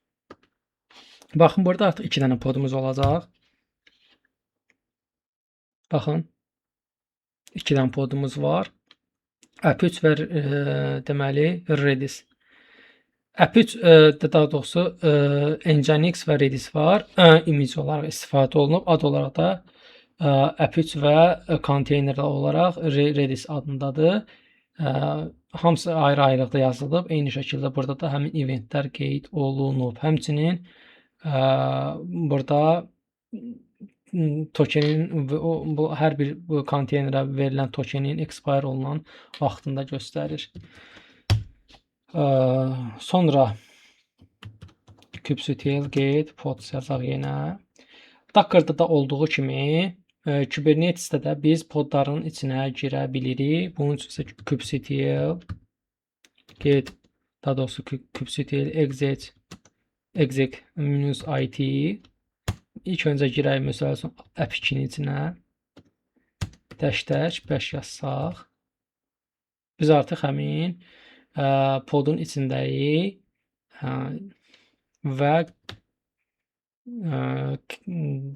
Baxın, burada artıq 2 dənə podumuz olacaq. Baxın, 2 dənə podumuz var. App3 və deməli Redis. App3 daha doğrusu Nginx və Redis var. Image olaraq istifadə olunub. Ad olaraq da app3 və konteyner olaraq Redis adındadır. Hamısı ayrı-ayrılıqda yazılıb. Eyni şəkildə burada da həmin eventlər qeyd olunub. Həmçinin burada tokenin və o, bu, hər bir bu konteynerə verilən tokenin expire olunan vaxtında göstərir. Sonra kubectl get pods yazaq yenə. Docker'da da olduğu kimi Kubernetes'də də biz podların içinə girə bilirik. Bunun üçün isə kubectl get, daha doğrusu kubectl exec minus it. İlk öncə girək məsəl üçün app2-nin içinə. Dash dash 5 yazsaq. Biz artıq həmin podun içindəyik və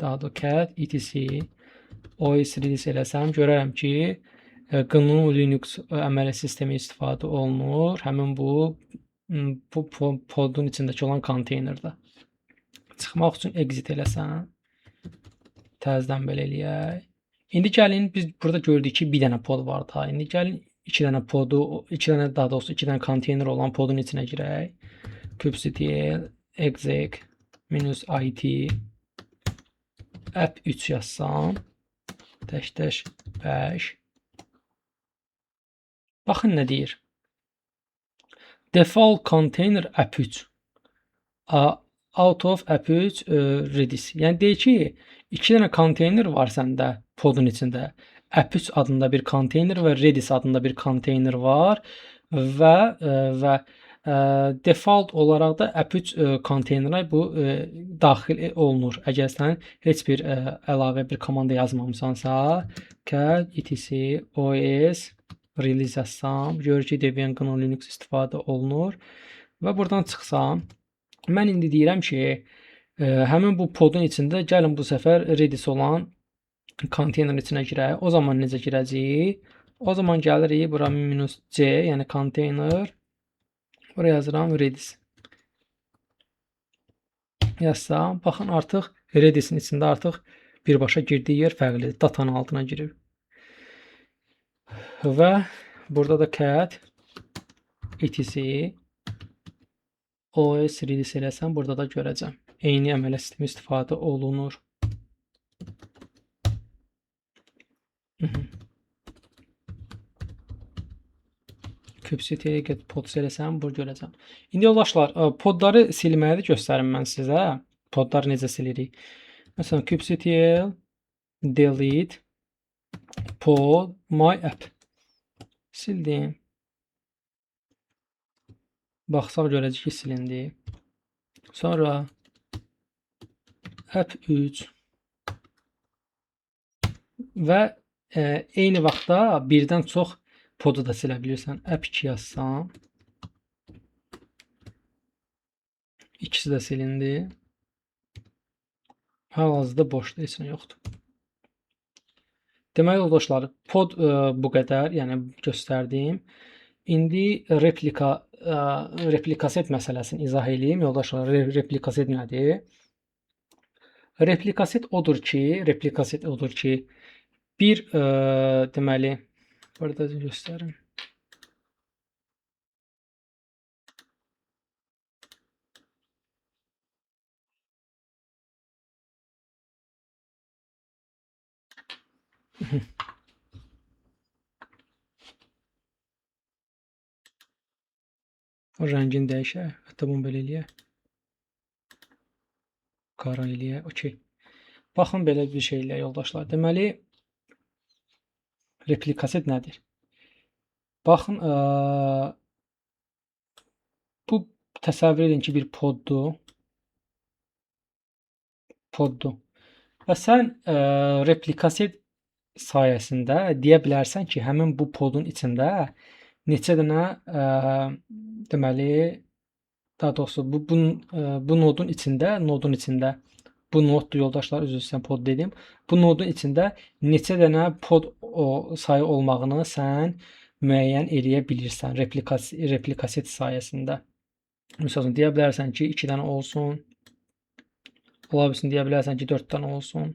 daha da cat etc OS release eləsəm görərəm ki, GNU Linux əməli sistemi istifadə olunur. Həmin bu podun içindəki olan konteynerdə. Çıxmaq üçün exit eləsəm, təzədən belə eləyək. İndi gəlin, biz burada gördük ki, bir dənə pod var daha. İndi gəlin, iki dənə podu, iki dənə, daha doğrusu iki dənə konteyner olan podun içinə girək. Kubectl exec minus it app3 yazsam, dash dash 5. Baxın nə deyir. Default container app3. Out of app3 Redis. Yəni deyir ki, 2 dənə konteyner var səndə podun içində. App3 adında bir konteyner və Redis adında bir konteyner var və default olaraq da App3 konteynerə bu daxil olunur. Əgər sən heç bir əlavə bir komanda yazmamısansa, cat etc os release yazsam, görür ki, Debian GNU Linux istifadə olunur və buradan çıxsam, mən indi deyirəm ki, həmin bu podun içində gəlin bu səfər Redis olan konteynerin içinə girək. O zaman necə girəcəyik? O zaman gəlirik bura -c, yəni konteyner. Buraya yazıram Redis. Yazsam, baxın artıq Redisin içində artıq birbaşa girdiyi yer fərqlidir. Datanın altına girib. Və burada da cat etc os Redis eləsəm, burada da görəcəm. Eyni əməliyyat sistemi istifadə olunur. Kubectl get pods eləsəm, bunu görəcəm. İndi yoldaşlar, podları silməyi də göstərim mən sizə. Podları necə silirik? Məsələn, kubectl delete pod my app. Sildim. Baxsaq görəcək ki, silindi. Sonra app 3 və eyni vaxtda birdən çox podu da silə bilirsən. App 2 yazsam, ikisi də silindi. Hal-hazırda boşdur, heç nə yoxdur. Deməli, yoldaşlar, pod bu qədər, yəni göstərdiyim. İndi replika set məsələsini izah eləyim. Yoldaşlar, replika set nədir? Replika set odur ki, bir, deməli, burada göstərim. O rəngini dəyişək. Hətta bunu belə eləyək. Qara eləyək. Okey. Baxın belə bir şey eləyək yoldaşlar. Deməli, replika set nədir? Baxın, bu təsəvvür edin ki, bir poddur. Poddur. Və sən replika set sayəsində deyə bilərsən ki, həmin bu podun içində neçə dənə, deməli, daha doğrusu bu nodun içində, bu noddur yoldaşlar, üzr istəyirəm, pod dedim. Bu nodun içində neçə dənə pod sayı olmağını sən müəyyən eləyə bilirsən replika set sayəsində. Məsəl üçün, deyə bilərsən ki, 2 dənə olsun. Ola bilsin, deyə bilərsən ki, 4 dənə olsun.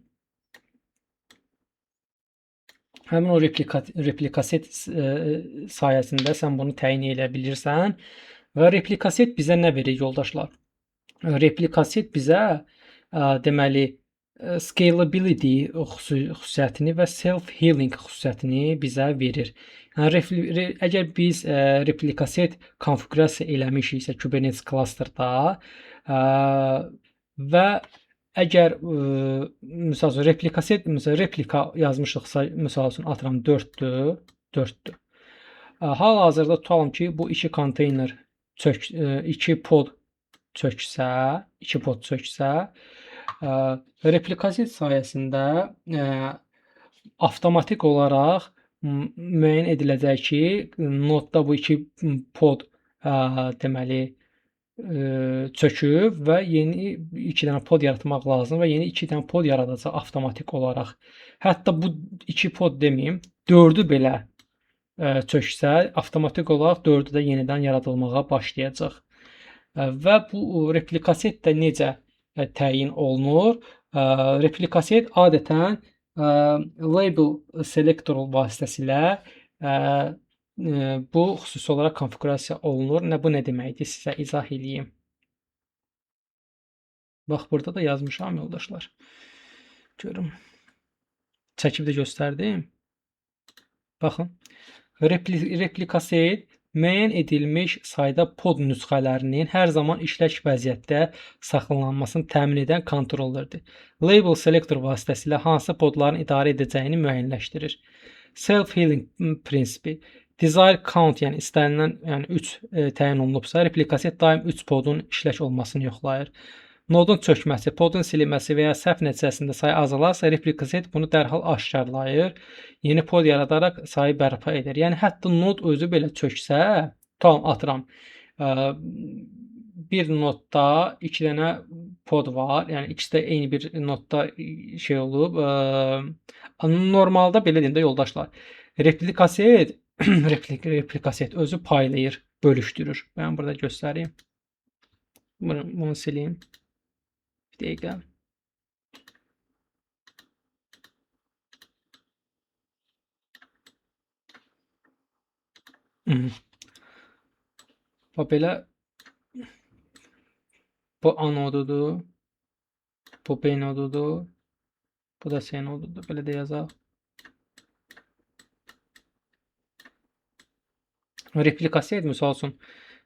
Həmin o replika set sayəsində sən bunu təyin edə bilirsən. Və replika set bizə nə verir yoldaşlar? Replika set bizə deməli, scalability xüsusiyyətini və self-healing xüsusiyyətini bizə verir. Əgər biz replika set konfiqurasiya eləmişiksə Kubernetes clusterda, və əgər, misal üçün, replika set, məsələn, replika yazmışıqsa, misal üçün, atıram 4-dür. Hal-hazırda tutalım ki, bu iki konteyner çök, iki pod çöksə, replika set sayəsində avtomatik olaraq müəyyən ediləcək ki, nodda bu iki pod, deməli, çöküb və yeni 2 dənə pod yaratmaq lazım və yeni 2 dənə pod yaradacaq avtomatik olaraq. Hətta bu 2 pod deməyim, 4-ü belə, çöksə, avtomatik olaraq 4-ü də yenidən yaradılmağa başlayacaq. Və bu replika set də necə təyin olunur? Replika set adətən label selector vasitəsilə bu xüsusi olaraq konfiqurasiya olunur. Bu nə deməkdir? Sizə izah eləyim. Bax, burada da yazmışam yoldaşlar. Görüm. Çəkib də göstərdim. Baxın. Replika set Müəyyən edilmiş sayda pod nüsxələrinin hər zaman işlək vəziyyətdə saxlanılmasını təmin edən kontrollerdir. Label selector vasitəsilə hansı podların idarə edəcəyini müəyyənləşdirir. Self-healing prinsipi. Desire count, yəni istənilən, yəni 3 təyin olunubsa, replikaset daim 3 podun işlək olmasını yoxlayır. Nodun çökməsi, podun silinməsi və ya səhv nəticəsində sayı azalarsa, replikaset bunu dərhal aşkarlayır. Yeni pod yaradaraq sayı bərpa edir. Yəni hətta nod özü belə çöksə, tam atıram. Bir nodda 2 dənə pod var. Yəni ikisi də eyni bir nodda şey olub. Normalda belə deyim də yoldaşlar. Replikaset replikaset özü paylayır, bölüşdürür. Mən burada göstəreyim. Bunu sileyim. Bir dəqiqə. Bax belə bu A nodudur. Bu B nodudur. Bu da C nodudur. Belə də yazaq. Replikaset misal üçün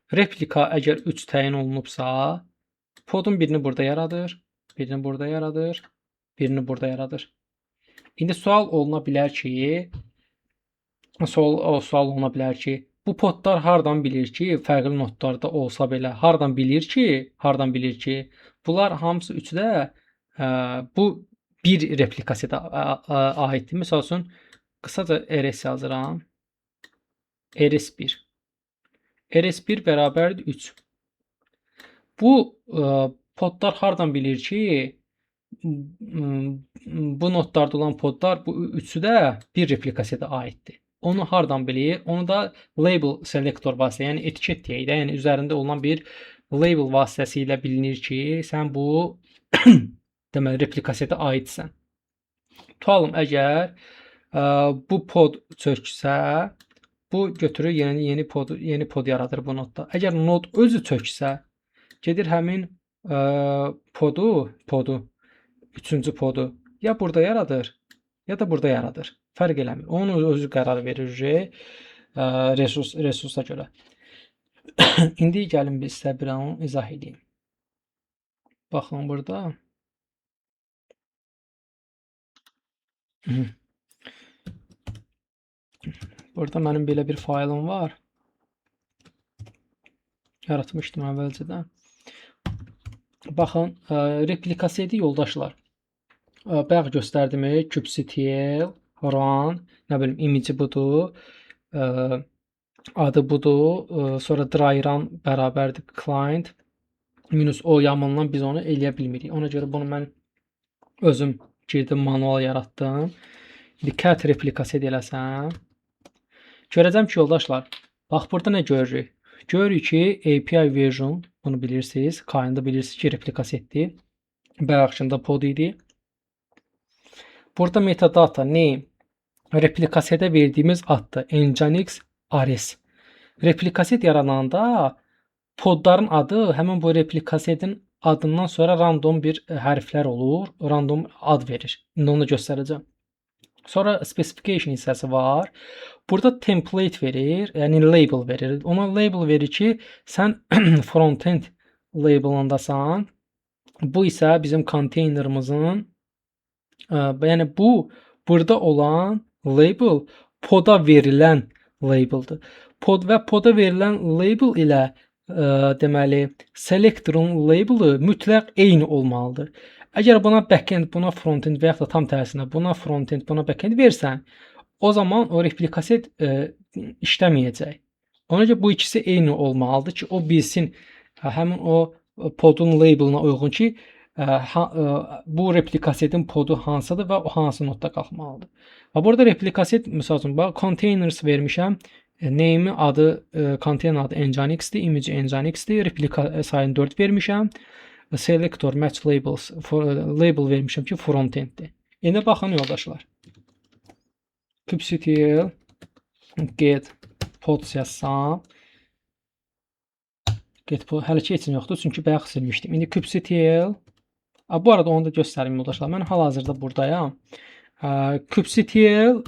replika əgər 3 təyin olunubsa, podun birini burada yaradır, birini burada yaradır, birini burada yaradır. İndi sual oluna bilər ki, sual oluna bilər ki, bu podlar hardan bilir ki, fərqli nodlarda olsa belə, hardan bilir ki, bunlar hamısı üçü də bu bir replikasetə aiddir. Misal üçün, qısaca RS yazıram. RS1. RS1 bərabərdir 3. Bu podlar hardan bilir ki, bu nodlarda olan podlar bu üçü də bir replikasetə aiddir. Onu hardan bilir? Onu da label selector vasitəsilə, yəni etiket deyək də, yəni üzərində olan bir label vasitəsilə bilinir ki, sən bu deməli replikasetə aidsən. Tutalım, əgər bu pod çöksə, bu götürür yeni pod yaradır bu nodda. Əgər nod özü çöksə, gedir həmin podu, üçüncü podu ya burada yaradır, ya da burada yaradır. Fərq eləmir. Onun özü qərar verir resursa görə. İndi gəlin biz sizə bir onu izah edeyim. Baxın burada. Burada mənim belə bir faylım var. Yaratmışdım əvvəlcədən. Baxın, replikaseti yoldaşlar. Bayaq göstərdim, kubectl, run, nə bilim, image budur, adı budur, sonra dry run bərabərdir client, minus o yamından biz onu eləyə bilmirik. Ona görə bunu mən özüm girdim, manual yaratdım. İndi cat replikaset eləsəm, görəcəm ki, yoldaşlar, bax burada nə görürük? Görürük ki, API version, bunu bilirsiniz, kind'ı bilirsiniz ki, replikasetdir. Bayaqkında pod idi. Burada metadata name, replikasetə verdiyimiz addır. Nginx RS. Replikaset yarananda podların adı həmin bu replikasetin adından sonra random bir hərflər olur, random ad verir. İndi onu göstərəcəm. Sonra specification hissəsi var. Burada template verir, yəni label verir. Ona label verir ki, sən frontend labelındasan. Bu isə bizim konteynerimizin, yəni bu burada olan label poda verilən labeldir. Pod və poda verilən label ilə deməli selector'un labeli mütləq eyni olmalıdır. Əgər buna backend, buna frontend və yaxud da tam tərsinə buna frontend, buna backend versən, o zaman o replikaset işləməyəcək. Ona görə bu ikisi eyni olmalıdır ki, o bilsin həmin o podun labelına uyğun ki, bu replikasetin podu hansıdır və o hansı notda qalxmalıdır. Və burada replikaset, misal üçün, bax, containers vermişəm. Name'i adı, container adı Nginx-dir, image Nginx-dir, replika sayını 4 vermişəm. Selector match labels label vermişəm ki, frontenddir. İndi baxın yoldaşlar. Kubectl get pods yazsam, get pod hələ ki heç nə yoxdur, çünki bayaq silmişdim. İndi kubectl, bu arada onu da göstərim yoldaşlar. Mən hal-hazırda buradayam. Kubectl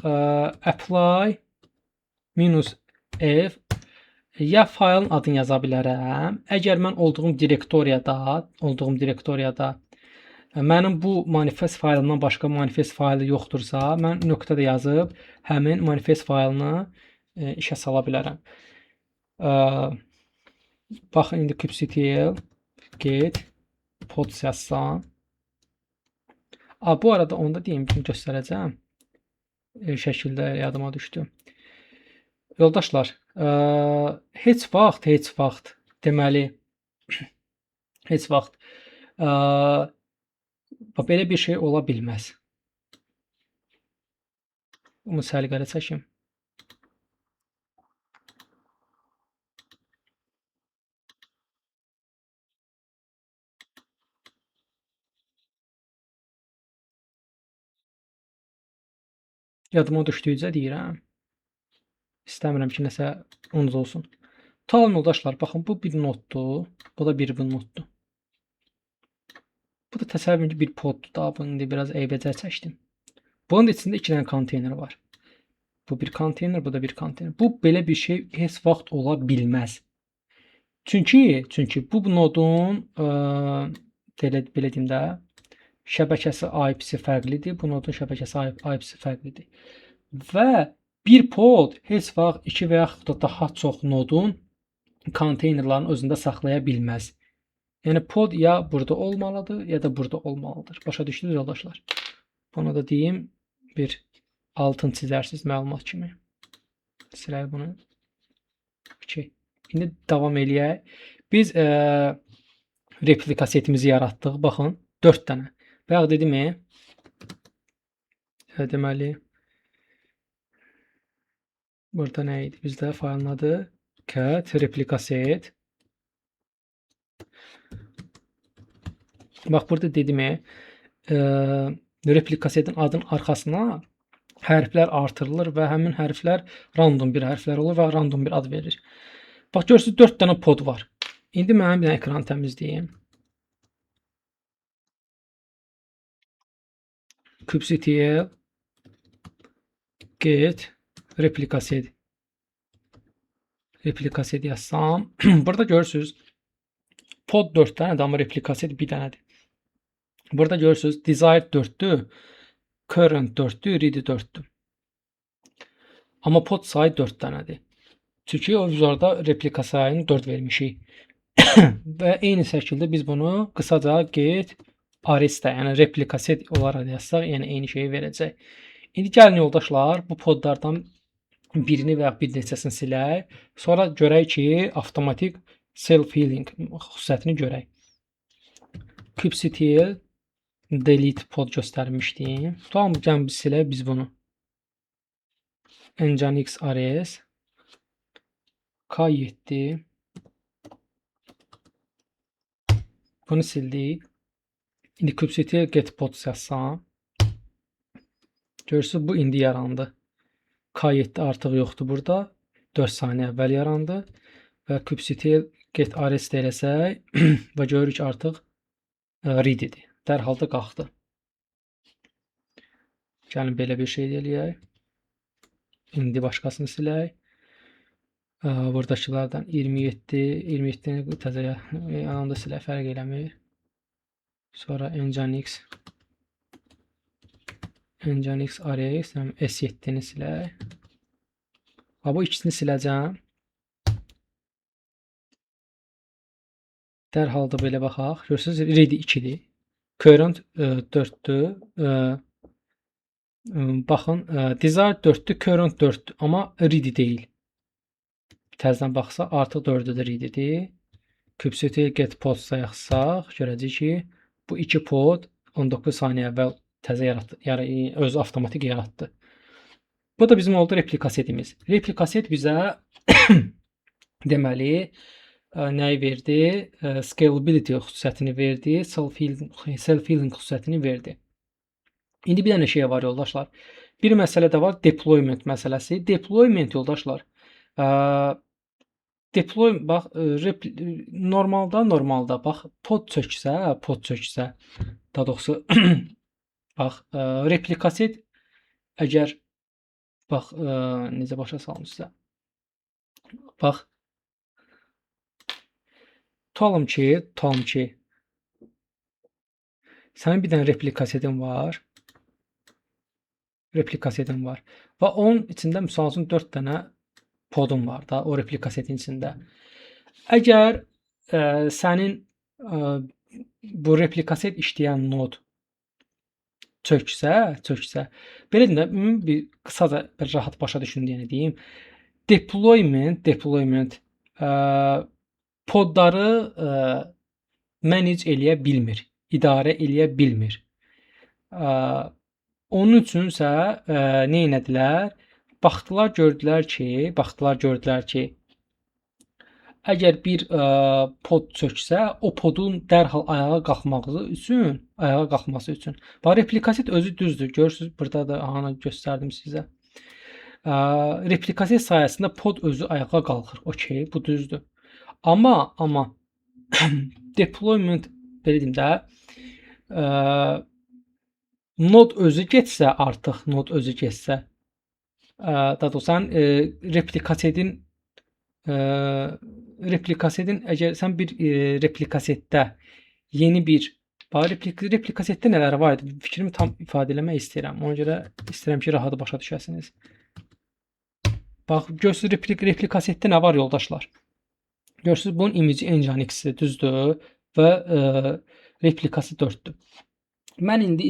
apply minus f Ya faylın adını yaza bilərəm. Əgər mən olduğum direktoriyada mənim bu manifest faylından başqa manifest faylı yoxdursa, mən nöqtə də yazıb həmin manifest faylını işə sala bilərəm. Baxın, indi kubectl get pods yazsam. Bu arada onu da deyim, bunu göstərəcəm. Şəkildə yadıma düşdü. Yoldaşlar, heç vaxt deməli, heç vaxt belə bir şey ola bilməz. Bunu səliqəli çəkim. Yadıma düşdükcə deyirəm. İstəmirəm ki, nəsə unudulsun. Tutalım yoldaşlar, baxın, bu bir noddur. Bu da bir noddur. Bu da təsəvvür edin ki, bir poddur. Daha bunu indi biraz eybəcər çəkdim. Bunun da içində 2 dənə konteyner var. Bu bir konteyner, bu da bir konteyner. Bu belə bir şey heç vaxt ola bilməz. Çünki bu nodun, belə deyim də, şəbəkəsi IP-si fərqlidir. Bu nodun şəbəkəsi IP-si fərqlidir. Və bir pod heç vaxt 2 və yaxud da daha çox nodun konteynerların özündə saxlaya bilməz. Yəni pod ya burada olmalıdır, ya da burada olmalıdır. Başa düşdünüz yoldaşlar? Bunu da deyim, bir altın çizərsiz məlumat kimi. Silək bunu. Okey. İndi davam eləyək. Biz replika setimizi yaratdıq. Baxın, 4 dənə. Bayaq dedim, deməli, burada nə idi? Bizdə faylın adı cat replika set. Bax, burada dedim, replika setin adının arxasına hərflər artırılır və həmin hərflər random bir hərflər olur və random bir ad verir. Bax, görürsünüz, 4 dənə pod var. İndi mənim bir dənə ekranı təmizləyim. Kubectl get replika set. Replika set yazsam. Burada görürsünüz, pod 4 dənədir, amma replika set bir dənədir. Burada görürsünüz, desired 4-dür, current 4-dür, ready 4-dür. Amma pod sayı 4 dənədir. Çünki o biz orada replika sayını 4 vermişik. Və eyni şəkildə biz bunu qısaca get arista, yəni replika set olaraq yazsaq, yəni eyni şeyi verəcək. İndi gəlin yoldaşlar, bu podlardan birini və ya bir neçəsini silək. Sonra görək ki, avtomatik self-healing xüsusiyyətini görək. Kubectl delete pod göstərmişdim. Tamam, gəlin biz silək biz bunu. Nginx rs K7 bunu sildik. İndi kubectl get pods yazsam. Görürsünüz, bu indi yarandı. K7 artıq yoxdur burada. 4 saniyə əvvəl yarandı. Və kubectl get rs eləsək və görürük ki, artıq readydir. Dərhal da qalxdı. Gəlin belə bir şey eləyək. İndi başqasını silək. Buradakılardan 27, 27-ni təzə yanında silək, fərq eləmir. Sonra Nginx RX, yəni S7-ni silək. Ha, bu ikisini siləcəm. Dərhal da belə baxaq. Görürsünüz, ready 2-dir. Current 4-dür. Baxın, desired 4-dür, current 4-dür, amma ready deyil. Təzədən baxsa, artıq 4-ü də readydir. Kubectl get pods-a yaxsaq, görəcəyik ki, bu iki pod 19 saniyə əvvəl təzə yaratdı, yəni özü avtomatik yaratdı. Bu da bizim oldu replika setimiz. Replika set bizə deməli, nəyi verdi? Scalability xüsusiyyətini verdi, self-healing xüsusiyyətini verdi. İndi bir dənə şey var yoldaşlar. Bir məsələ də var, deployment məsələsi. Deployment yoldaşlar. Deploy, bax, normalda, bax, pod çöksə, daha doğrusu, bax, replika set, əgər, bax, necə başa salım sizə, bax, Tutalım ki, sənin bir dənə replika setin var. Replika setin var. Və onun içində misal üçün 4 dənə podun var da, o replika setin içində. Əgər sənin bu replika set işləyən nod çöksə, belə deyim də, ümumi bir qısaca bir rahat başa düşün deyəni deyim. Deployment podları manage eləyə bilmir, idarə eləyə bilmir. Onun üçünsə nə elədilər? Baxdılar, gördülər ki, əgər bir pod çöksə, o podun dərhal ayağa qalxması üçün. Bax, replikaset özü düzdür. Görürsünüz, burada da ana göstərdim sizə. Replikaset sayəsində pod özü ayağa qalxır. Okey, bu düzdür. Amma deployment, belə deyim də, nod özü getsə artıq, daha doğrusu sən replikasetin əgər sən bir replikasetdə yeni bir replikasetdə nələr var idi? Fikrimi tam ifadə eləmək istəyirəm. Ona görə istəyirəm ki, rahat başa düşəsiniz. Bax, görürsünüz, replikasetdə nə var yoldaşlar? Görürsünüz, bunun imici Nginx-dir, düzdür və replikası 4-dür. Mən indi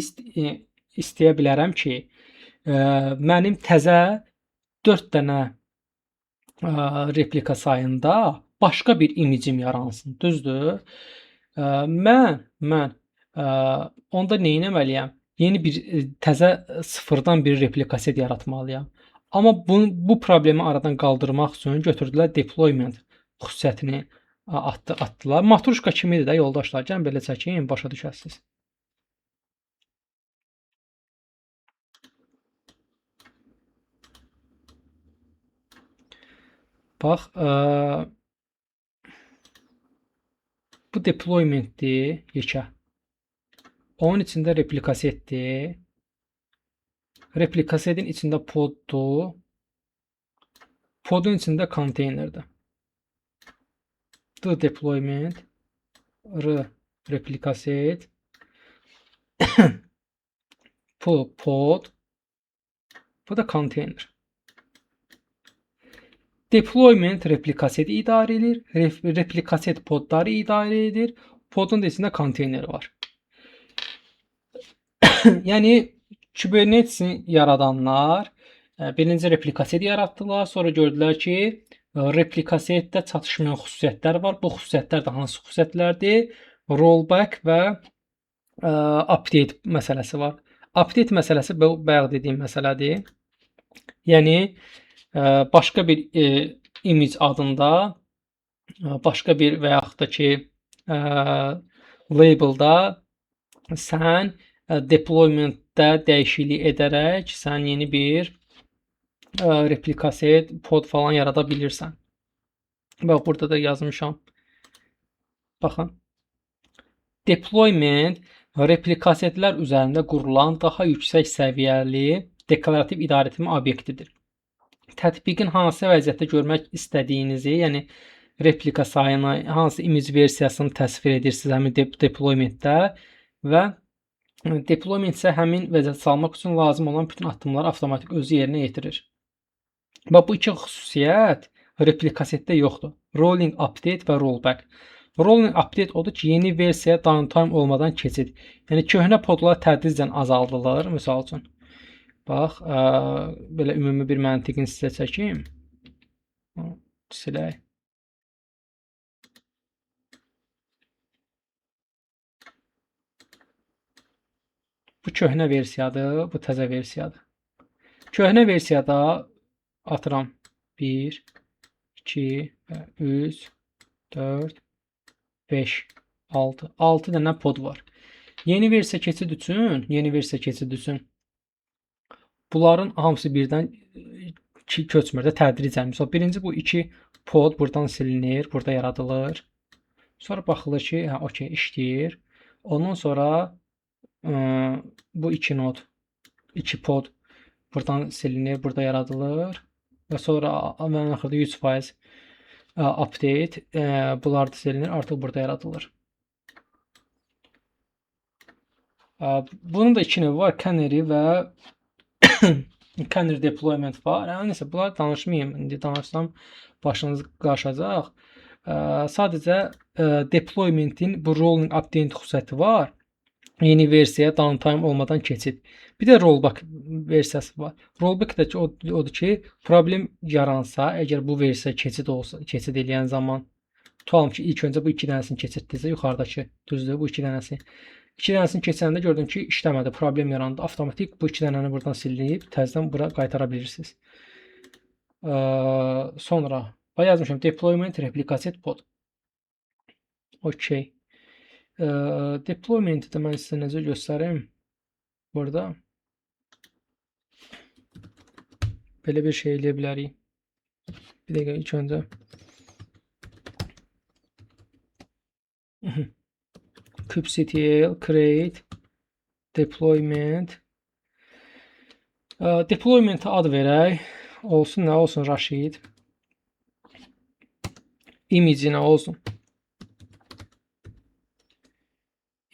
istəyə bilərəm ki, mənim təzə 4 dənə replika sayında başqa bir imicim yaransın, düzdür? Mən onda nə etməliyəm? Yeni bir təzə sıfırdan bir replikaset yaratmalıyam. Amma bu problemi aradan qaldırmaq üçün götürdülər deployment xüsusiyyətini atdılar. Matruşka kimidir də yoldaşlar? Gəlin belə çəkin, başa düşəsiniz. Bax, bu deploymentdir, yekə. Onun içində replikasetdir. Replikasetin içində poddur. Podun içində konteynerdir. D deployment, R replikaset, P pod, bu da konteyner. Deployment replikaseti idarə edir. Replikaset podları idarə edir. Podun da içində konteyner var. Yəni Kubernetes-i yaradanlar birinci replikaseti yaratdılar. Sonra gördülər ki, replikasetdə çatışmayan xüsusiyyətlər var. Bu xüsusiyyətlər də hansı xüsusiyyətlərdir? Rollback və update məsələsi var. Update məsələsi bu bayaq dediyim məsələdir. Yəni başqa bir image adında, başqa bir və yaxud da ki labelda sən deploymentdə dəyişiklik edərək sən yeni bir replikaset, pod falan yarada bilirsən. Bax, burada da yazmışam. Baxın. Deployment replikasetlər üzərində qurulan daha yüksək səviyyəli deklarativ idarəetmə obyektidir. Tətbiqin hansı vəziyyətdə görmək istədiyinizi, yəni replika sayını, hansı image versiyasını təsvir edirsiniz həmin deploymentdə və deployment isə həmin vəziyyətə salmaq üçün lazım olan bütün addımları avtomatik özü yerinə yetirir. Bax, bu iki xüsusiyyət replikasetdə yoxdur. Rolling update və rollback. Rolling update odur ki, yeni versiyaya downtime olmadan keçid. Yəni köhnə podlar tədricən azaldılır, misal üçün. Bax, belə ümumi bir məntiqini sizə çəkim. Silək. Bu köhnə versiyadır, bu təzə versiyadır. Köhnə versiyada atıram 1, 2, 3, 4, 5, 6. 6 dənə pod var. Yeni versiya keçid üçün, bunların hamısı birdən köçmür də tədricən. Misal, birinci bu 2 pod buradan silinir, burada yaradılır. Sonra baxılır ki, hə, okey, işləyir. Ondan sonra bu 2 nod, 2 pod buradan silinir, burada yaradılır. Və sonra ən axırda 100% update, bunlar da silinir, artıq burada yaradılır. Bunun da iki növü var, Canary və Canary deployment var. Neysə, bunları danışmayayım. İndi danışsam başınız qarışacaq. Sadəcə deploymentin bu rolling update xüsusiyyəti var. Yeni versiya downtime olmadan keçid. Bir də rollback versiyası var. Rollback də ki, odur ki, problem yaransa, əgər bu versiya keçid olsa, keçid eləyən zaman, tutalım ki, ilk öncə bu iki dənəsini keçirtdinizsə, yuxarıdakı, düzdür, bu iki dənəsi. İki dənəsini keçəndə gördüm ki, işləmədi, problem yarandı. Avtomatik bu iki dənəni buradan silinib, təzədən bura qaytara bilirsiniz. Sonra, bax, yazmışam, deployment replika set pod. Okey. Deployment'i də mən sizə necə göstərim? Burada. Belə bir şey eləyə bilərik. Bir dəqiqə, ilk öncə. Kubectl create deployment. Deployment'e ad verək. Olsun nə olsun? Rashid. Image nə olsun?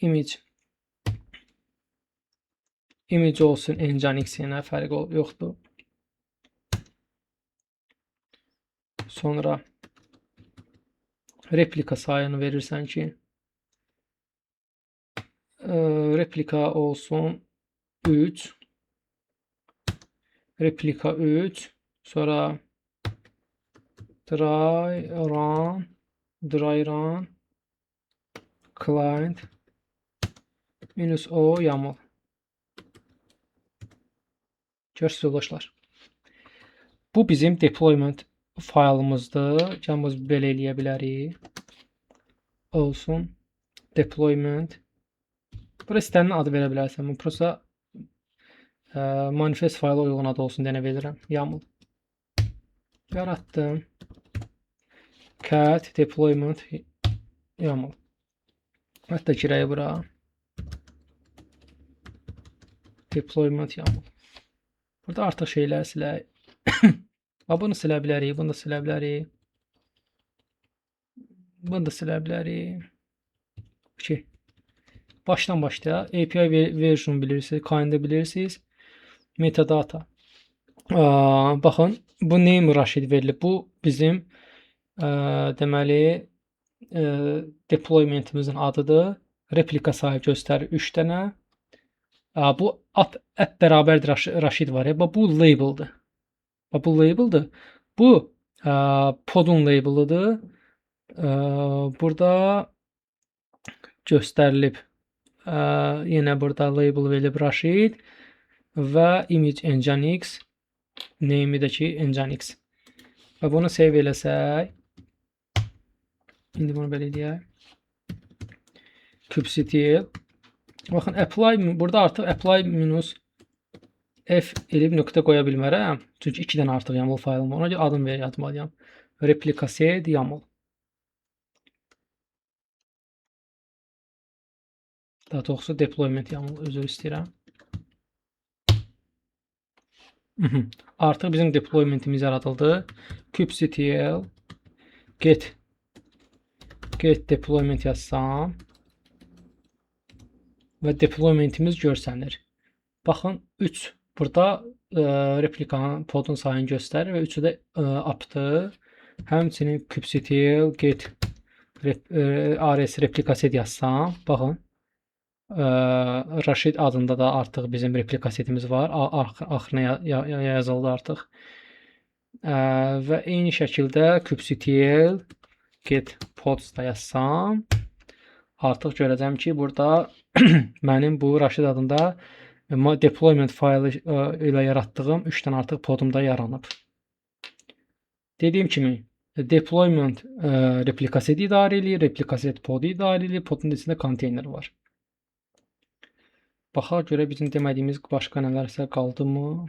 Image. Image olsun Nginx, yenə fərqi yoxdur. Sonra replika sayını verirsən ki, replika olsun 3. Replika 3. Sonra dry run client minus o YAML. Görürsünüz yoldaşlar. Bu bizim deployment faylımızdır. Gəlin biz belə eləyə bilərik. Olsun. Deployment. Bura istənilən adı verə bilərsən. Mən prosta manifest faylı uyğun adı olsun deyənə verirəm. YAML. Yaratdım. Cat deployment YAML. Hətta girək bura. Deployment YAML. Burada artıq şeylər silək. Bunu silə bilərik, bunu da silə bilərik. Bunu da silə bilərik. Okey. Başdan başlayaq. API version bilirsiniz, kind bilirsiniz. Metadata. Baxın, bu name Rashid verilib. Bu bizim deməli deploymentimizin adıdır. Replika sayı göstərir 3 dənə. Bu app bərabərdir Rashid var. Bu labeldir. Bu labeldir. Bu podun labelıdır. Burada göstərilib. Yenə burada label verilib Rashid və image Nginx, name'i də ki Nginx. Və bunu save eləsək, indi bunu belə eləyək. Kubectl. Baxın, apply, burada artıq apply minus F elib nöqtə qoya bilmərəm. Çünki 2 dənə artıq YAML faylım var. Ona görə adım ver yazmalıyam. Replika set YAML. Daha doğrusu deployment YAML, üzr istəyirəm. Artıq bizim deploymentimiz yaradıldı. Kubectl get deployment yazsam və deploymentimiz görsənir. Baxın, 3 burada replikanın podun sayını göstərir və 3-ü də app'dır. Həmçinin kubectl get rs replika set yazsam, baxın, Rashid adında da artıq bizim replika setimiz var. Axırına yazıldı artıq. Və eyni şəkildə kubectl get pods da yazsam, artıq görəcəm ki, burada mənim bu Rashid adında deployment faylı ilə yaratdığım 3 dənə artıq podum da yaranıb. Dediyim kimi, deployment replika seti idarə eləyir, replika set podu idarə eləyir, podun içində konteyner var. Baxaq görə bizim demədiyimiz başqa nələrsə qaldı mı?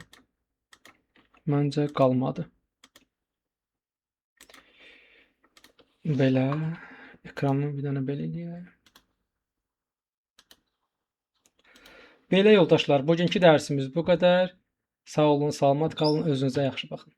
Məncə qalmadı. Belə, ekranı bir dənə belə eləyək. Belə yoldaşlar, bugünkü dərsimiz bu qədər. Sağ olun, salamat qalın, özünüzə yaxşı baxın.